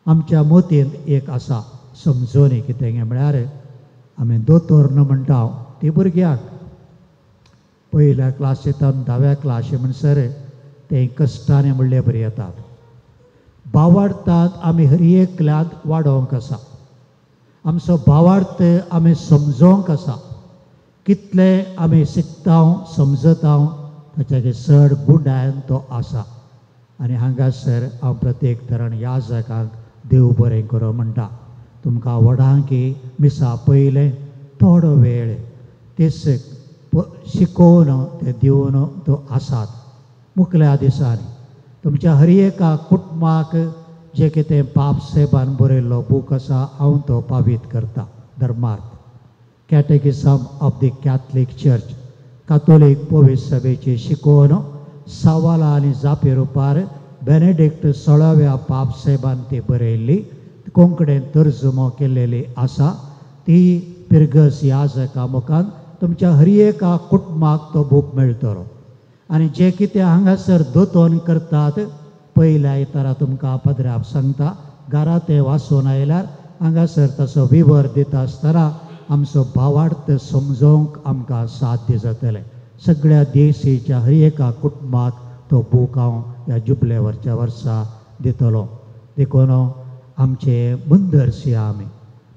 आमच्या मोतींत एक आसा समजोनी कितें म्हळ्यार आमी दोतोर न्हू म्हणटा ती भुरग्यांक पयल्या क्लासींत 10व्या क्लासी म्हणसर ते कश्टांनी म्हणले बरी येतात. भावार्थांत आमी हर एकल्यांत वाडोवंक आसा, आमचो भावार्थ आमी समजोवंक आसा. कितले आमी शिकता समजता ताच्या चड गुंडायन तो आसा. आनी हांगासर हांव प्रत्येक तरण ह्या जागांक देव बरें करूं म्हणटा. तुमकां व्हडांकी मिसा पयलें थोडो वेळ ते शिकोवन ते दिवन तो आसात. मुखल्या दिसांनी तुमच्या हर एका कुटुंबाक जे कितें पाप साहेबान बरयल्लो बूक आसा हांव तो पावीत करता. धर्मार्थ catechism of the Catholic church, कातोलीक पवित्र सभेची शिकोवन सवालां आनी जापे रुपार बेनेडिक्ट 16व्या पाप साहेबान ती बरयल्ली कोंकणीन तर्जुमो केल्लेली आसा. ती पिरगस ह्या जाका मुखान तुमच्या हर एका कुटुंबाक तो बूक मेळटलो. आनी जे कितें हांगासर दोतोन करतात पयल्या आयतारा तुमकां पदराप सांगता घरा ते वाचून आयल्यार हांगासर तसो विवर दिता आसतना आमचो भावार्थ समजोवंक आमकां साध्य जातलें. सगळ्या देशीच्या हर एका कुटुंबाक तो बूक हांव ह्या जुबले वरच्या वर्सा दितलो. देखून आमचे मुंदरशी आमी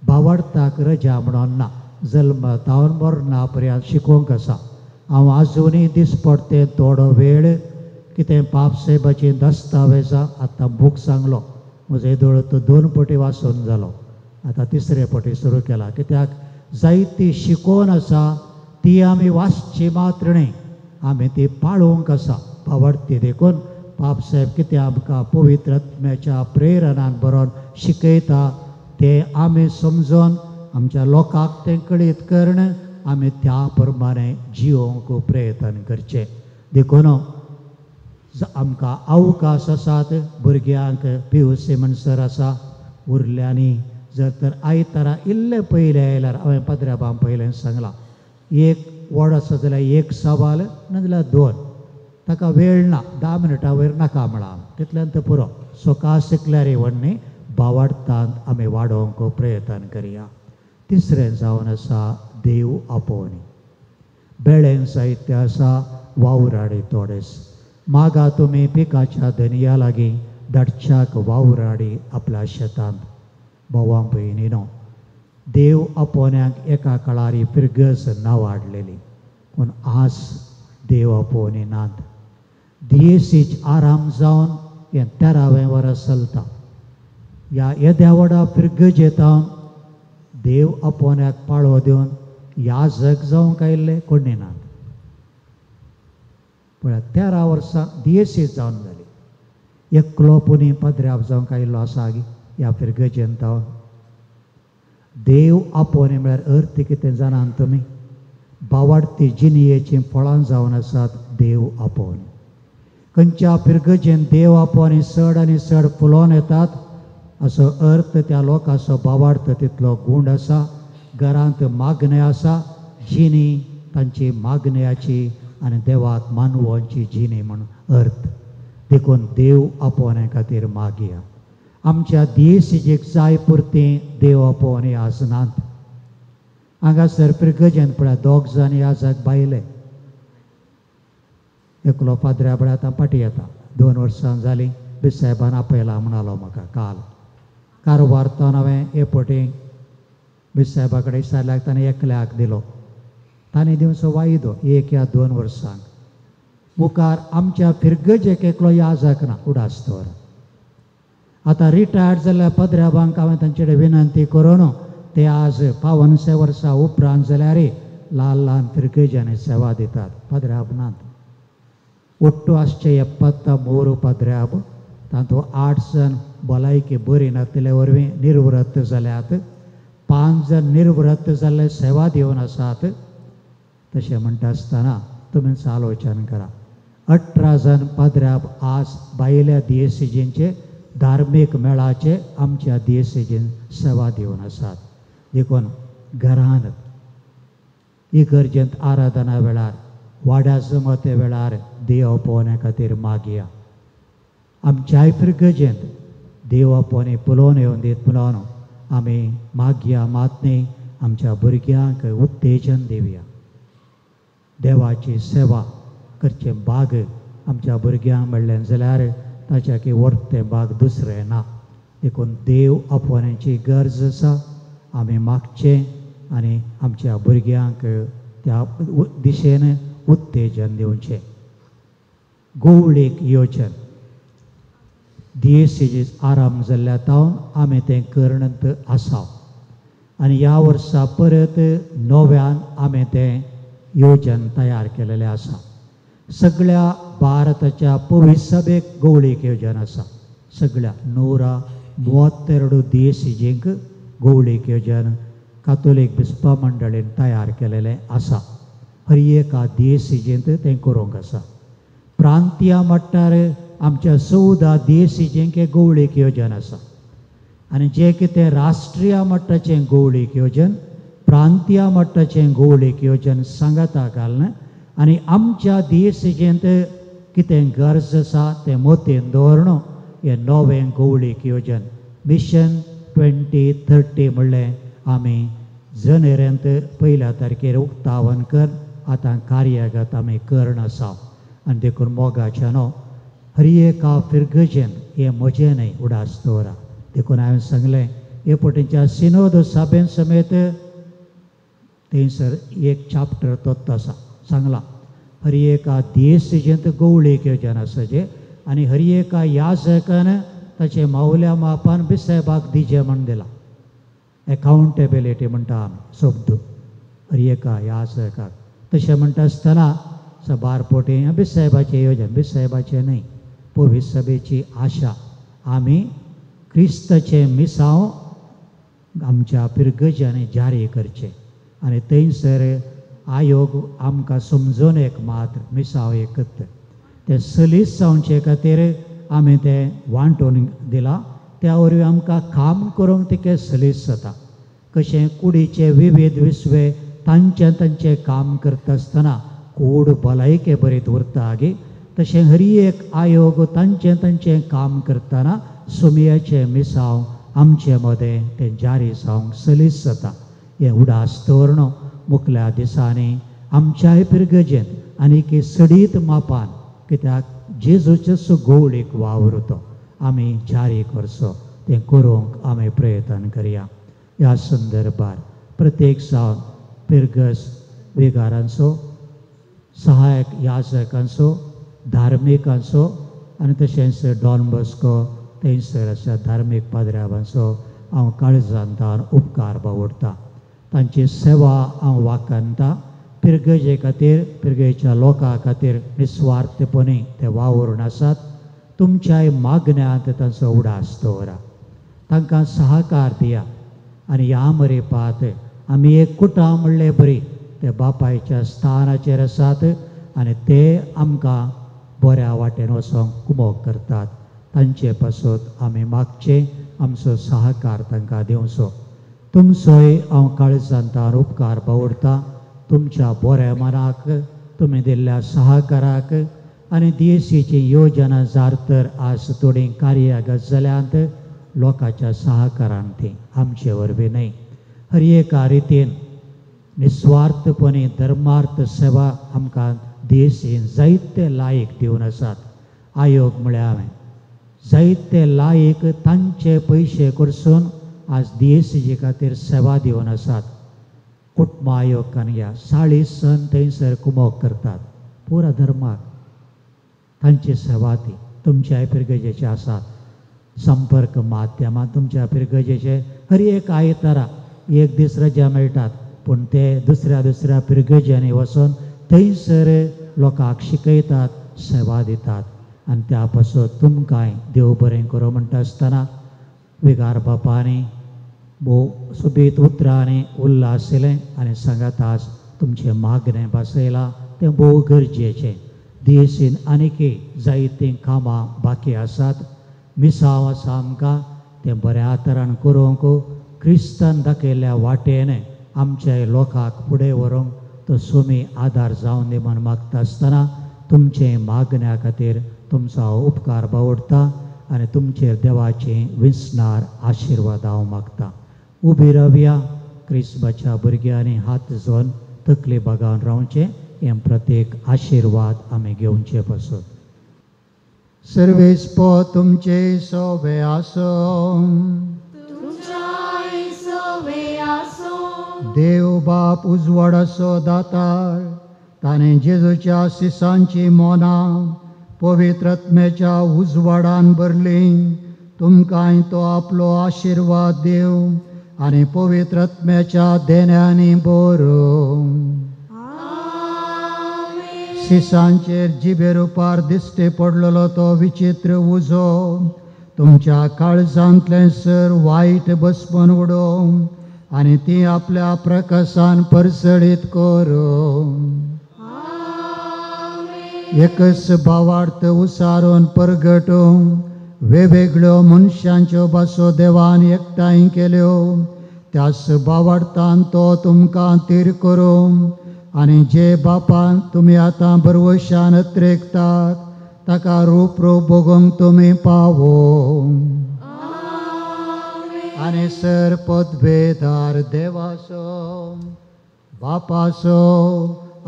भावार्थाक रजा म्हणून ना, जल्म तावन मरणा पर्यंत शिकोवंक आसा. हांव आजुनूय दिसपडटे थोडो वेळ कितें पापसाहेबाची दस्तावेजां आतां बूक सांगलो म्हजो येदोळ तो 2 पटी वाचून जालो, आतां तिसरे पटी सुरू केला. कित्याक जायती शिकोवन आसा ती आमी वाचची मात्र न्ही, आमी ती पाळोवंक आसा भावार्थी. देखून पापसाहेब कितें आमकां पवित्र आत्म्याच्या प्रेरणान बरोवन शिकयता ते आमी समजून आमच्या लोकांक तें कळीत करण आमी त्या प्रमाणे जिवोवंक प्रयत्न करचें. देखून आमकां अवकाश आसात भुरग्यांक पी यू सी म्हणसर आसा उरल्यांनी जर तर आयतारा इल्लें पयलें आयल्यार हांवें पदराबाम पयलें सांगलां एक वड आसा जाल्यार एक सवाल नाजाल्यार 2, ताका वेळ ना, 10 मिनटां वयर नाका म्हळां तितल्यान तो पुरो. सकाळ शिकल्यार व्हडली भावार्थांत आमी वाडोवंक प्रयत्न करया. तिसरें जावन आसा देव आपोवणी. बेळेन साहित्य आसा वावराडी थोडेस मागा तुमी पिकाच्या धनया लागीं धाडच्याक वावराडी आपल्या शेतांत. भावां भयणीनो, देव आपोवण्याक एका काळारी फिरगज नांव हाडलेली, पूण आज देव आपोवणी नात. दियेसीच आराम जावन हें 13वें वर्स चलता. ह्या येद्या व्हडा फिरगजेतावन देव आपोवण्याक पाळो दिवन ह्या जग जावंक आयिल्ले कोणी नात. पळय 13 वर्सां दियेसीच जावन जाली, एकलो पुणी पदराप जावंक आयिल्लो आसा ह्या फिरगजेन तावन. देव आपोवणी म्हळ्यार अर्थ कितें जाणात तुमी? भावार्थी जिणयेचीं फळां जावन आसात देव आपोवणी. खंयच्या फिरगजेन देव आपोवणी चड आनी चड फुलोवन येतात असो अर्थ त्या लोकांचो भावार्थ तितलो गूण आसा. घरांत मागणें आसा, जिणी तांची मागण्याची आनी देवाक मानवोची जिणी म्हूण अर्थ. देखून देव आपोवण्या खातीर मागया. आमच्या देशीक जाय पुरती देव आपोवणी आज नात. हांगासर फिरगजेन पळय 2 जाण याजाक बायले, एकलो पाद्र्या पळय आतां फाटीं येता, 2 वर्सां जालीं बिसाहेबान आपयला म्हणालो म्हाका काल कारवार तावन हांवें हे पटी बिसाहेबा कडेन विचारल्याक ताणें एकल्याक दिलो, ताणें दिवचो वायदो 1 या 2 वर्सांक. मुखार आमच्या फिरगजेक एकलो याजाक ना उडास दवर. आतां रिटायर्ड जाल्ल्या पदराबांक हांवें तांचे कडेन विनंती करून ते आज 55 वर्सां उपरांत जाल्यार ल्हान ल्हान फिरगजांनी सेवा दितात. पदराब नात. ಒಟ್ಟು आसचे 73 पदराब, तातूंत 8 जण भलायकी बरी नातिल्ले वरवीं निर्वृत्त जाल्यात, 5 जण निर्वृत्त जाल्ले सेवा दिवन आसात. तशें म्हणटा आसतना तुमीच आलोचन करा. 18 जण पदराब आज भायल्या दियेसीजींचे धार्मीक मेळाचे आमच्या दियेसीजीन सेवा दिवन आसात. देखून घरांत इगर्जेंत आराधना वेळार वाड्या जमते वेळार देव आपोवण्या खातीर मागया. आमच्याय फिरगजेंत देव आपोवणी पुलोवन येवन दीत म्हणून आमी मागया मात न्ही, आमच्या भुरग्यांक उत्तेजन दिवया. देवाची सेवा करचें भाग आमच्या भुरग्यांक मेळ्ळें जाल्यार ताच्या की व्हडतें भाग दुसरें ना. देखून देव आपोवण्याची गरज आसा, आमी मागचें आनी आमच्या भुरग्यांक त्या दिशेन उत्तेजन दिवचें. गोवळीक योजन दियेसीज आराम जाल्ल्या तावन आमी तें करणंत आसा आनी ह्या वर्सा परत नव्यान आमी तें योजन तयार केलेलें आसा. सगळ्या भारताच्या पवित्र सभेक गोवळीक योजन आसा. सगळ्या 132 दियेसीजींक गोवळीक योजन कातोलीक बिस्पा मंडळीन तयार केलेलें आसा. हर एका दियेसीजींत तें करूंक आसा. प्रांतीय मट्टार आमच्या 14 दियेसीजींक गोवळीक योजन आसा आनी जें कितें राष्ट्रीय मट्टाचें गोवळीक योजन, प्रांतीय मट्टाचें गोवळीक योजन सांगाता घालून आनी आमच्या दियेसेजेंत कितें गरज आसा तें मोतीन दवरण हें नवें गोवळीक योजन मिशन 2030 म्हणलें आमी जनेरेंत 1 तारखेर उक्तावन कर आतां कार्यगत आमी करण आसा. आनी देखून मोगाच्या न्हू हर एका फिरगजेन हें म्हजें न्हय उडास दवरा. देखून हांवें सांगलें हे पटीच्या सिनोद सभेन समेत थंयसर एक चॅप्टर तत्व आसा सांगलां हर एका दियेसेजेंत गोवळीक योजन आसा जें आनी हर एका याजकान ताचे मावल्या मापान बिसायबाक दिजे म्हण दिला. एकाउंटेबिलिटी म्हणटा आमी शब्द हर एका याजकाक. तशें म्हणटा आसतना सबार पोटी बिसायबाचें योजन बिसायबाचें न्हय पवित्र सभेची आशा आमी क्रिस्ताचें मिसांव आमच्या पिरगजांनी जारी करचें आनी थंयसर आयोग आमकां समजून एक मात्र मिसांव एकत्र तें सलीस जावचे खातीर आमी तें वांटून दिलां. त्या वरवीं आमकां काम करूंक तितकें सलीस जाता. कशें कुडीचे विविध विस्वे तांचें तांचें काम करता आसतना कूड भलायके बरीत उरता गे तशें हर एक आयोग तांचें तांचें काम करतना सुमयाचें मिसांव आमचे मदें तें जारी जावंक सलीस जाता. हें उडास दवरण मुखल्या दिसांनी आमच्याय पिरगजेंत आनीक सडीत मापान कित्याक जेजूचेच गोवळीक वावर तो आमी जारी करचो तें करूंक आमी प्रयत्न करया. ह्या संदर्भार प्रत्येक जावन पिरगज वेगारांचो सहायक याजकांचो धार्मिकांचो आनी तशेंच डॉन बॉस्को थंयसर आसा धार्मीक पाद्र्यावांचो हांव काळजांतान उपकार बावडटा. तांची सेवा हांव वाखाणटा. पिरगजे खातीर पिरगेच्या लोकां खातीर निस्वार्थपणी ते वावरून आसात. तुमच्याय मागण्यांत तांचो उडास दवरा, तांकां सहकार दिया आनी ह्या मरेपात आमी एक कुटां म्हणले बरी ते बापायच्या स्थानाचेर आसात आनी ते आमकां बऱ्या वाटेन वचोंक कुमोक करतात. तांचे पासत आमी मागचें आमचो सहकार तांकां दिवचो. तुमचोय हांव काळजांतान उपकार बावडटा. तुमच्या बऱ्या मनाक तुमी दिल्ल्या सहकाराक आनी दियेसीची योजना जार तर आज थोडी कार्यगत जाल्यांत लोकांच्या सहकारान ती आमचे वरवीं न्हय. हर एका रितीन निस्वार्थपणी धर्मार्थ सेवा आमकां दियेसीन जायते लायक दिवन आसात. आयोग म्हळ्यार हांवें जायते लायक तांचे पयशे करसून आज दियेसीचे खातीर सेवा दिवन आसात. कुटुंब आयोग ह्या 40 सण थंयसर कुमोक करतात पुरा धर्माक तांची सेवा ती तुमच्या पिरगजेचे आसात. संपर्क माध्यमां तुमच्या पिरगजेचे हर एक आयतारा एक दीस रजा मेळटात पूण ते दुसऱ्या दुसऱ्या पिरगज्यांनी वचून थंयसर लोकांक शिकयतात सेवा दितात आनी त्या पासत तुमकांय देव बरें करूं म्हणटा आसतना विगार बापांनी भोव सोबीत उतरांनी उल्हासिलें आनी सांगात आज तुमचें मागणें भासयलां तें भोव गरजेचें. दियेसीन आनीकय जायतीं कामां बाकी आसात. मिसांव आसा आमकां तें बऱ्या तरान करूंक क्रिस्तान दाखयल्ल्या वाटेन आमच्या लोकांक फुडें व्हरूंक तो सोमी आदार जावन दी म्हूण मागता आसतना तुमचे मागण्या खातीर तुमचो हांव उपकार बावडटा आनी तुमचेर देवाचे विसणार आशिर्वाद हांव मागता. उबी रावया क्रिस्बाच्या भुरग्यांनी हात जोन तकली बागान रावचें हें प्रत्येक आशिर्वाद आमी घेवचे पासत. सर्वेस्प तुमचे सोवे आसो. देव बाप उजवाडाचो दातार ताणें जेजूच्या सिसांची मोनां पवित्र आत्म्याच्या उजवाडान भरली. तुमकांय तो आपलो आशिर्वाद दिव आनी पवित्र आत्म्याच्या देण्यांनी बरोवं. सिसांचेर जिबे रुपार दिश्टी पडलेलो तो विचित्र उजो तुमच्या काळजांतलें सर वायट बसपून उडोवं आनी ती आपल्या प्रकाशान परसळीत करूं. एकच भावार्थ उसारून परगटूं वेगवेगळ्यो मनशांच्यो भासो देवान एकठांय केल्यो त्याच भावार्थान तो तुमकां तीर करूं आनी जे बापान तुमी आतां बरवशान अत्रेकतात ताका रूप रूप भोगोंक तुमी पावो. आनी सर पदवेदार देवाचो बापाचो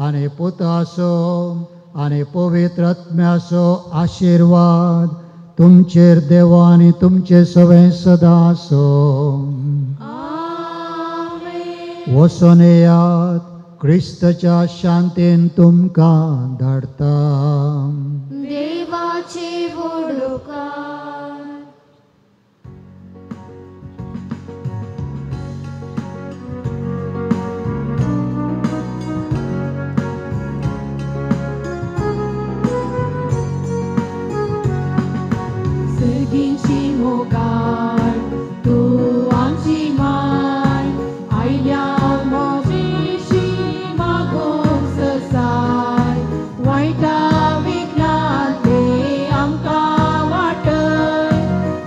आनी पुताचो आनी पवित्र आत्म्याचो आशिर्वाद तुमचेर देवा आनी तुमचे सवें सदां आसूं. वचोन येयात, क्रिस्ताच्या शांतीन तुमकां धाडटा. देवाचे व्हडोकार. सर्गीची मोगाळ तूं आमची माय आयल्या म्हजेशी मागूंक ससाय वायटा विघ्नांतले आमकां वाटय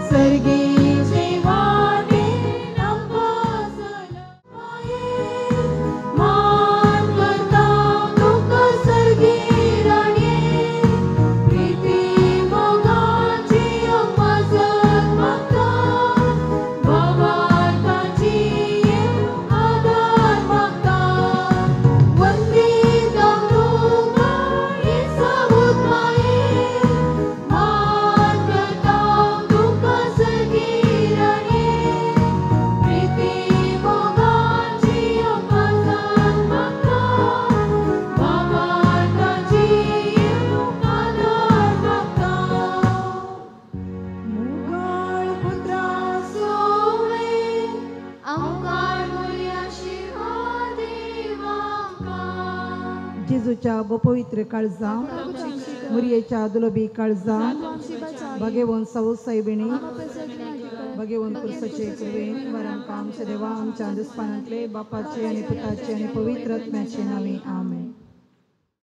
सर्गीचे वाटेन आमकां चलय. मान करता तुका सर्गी राणये प्रिती मोगाची मजत मागता भावार्थाची आदार मागता. वंदिता तुका येसावूत माये मान करता तुका सर्गी राणये प्रिती मोगाची मजत मागता भावार्थाची आदार मागता. मोगाळ पुत्रा सोवे आमकां आशिर्वाद देवाका. जेजूच्या पवित्र काळजा मुरयेच्या दुलबी काळजा भगेवन सौ सायबिणी भगेवन कुर्साचे कृपेन वरांका आमच्या देवा आमच्या दुस्पानांतले बापाचे आनी पुताचे आनी पवित्र आत्म्याचे नावे. आमेन.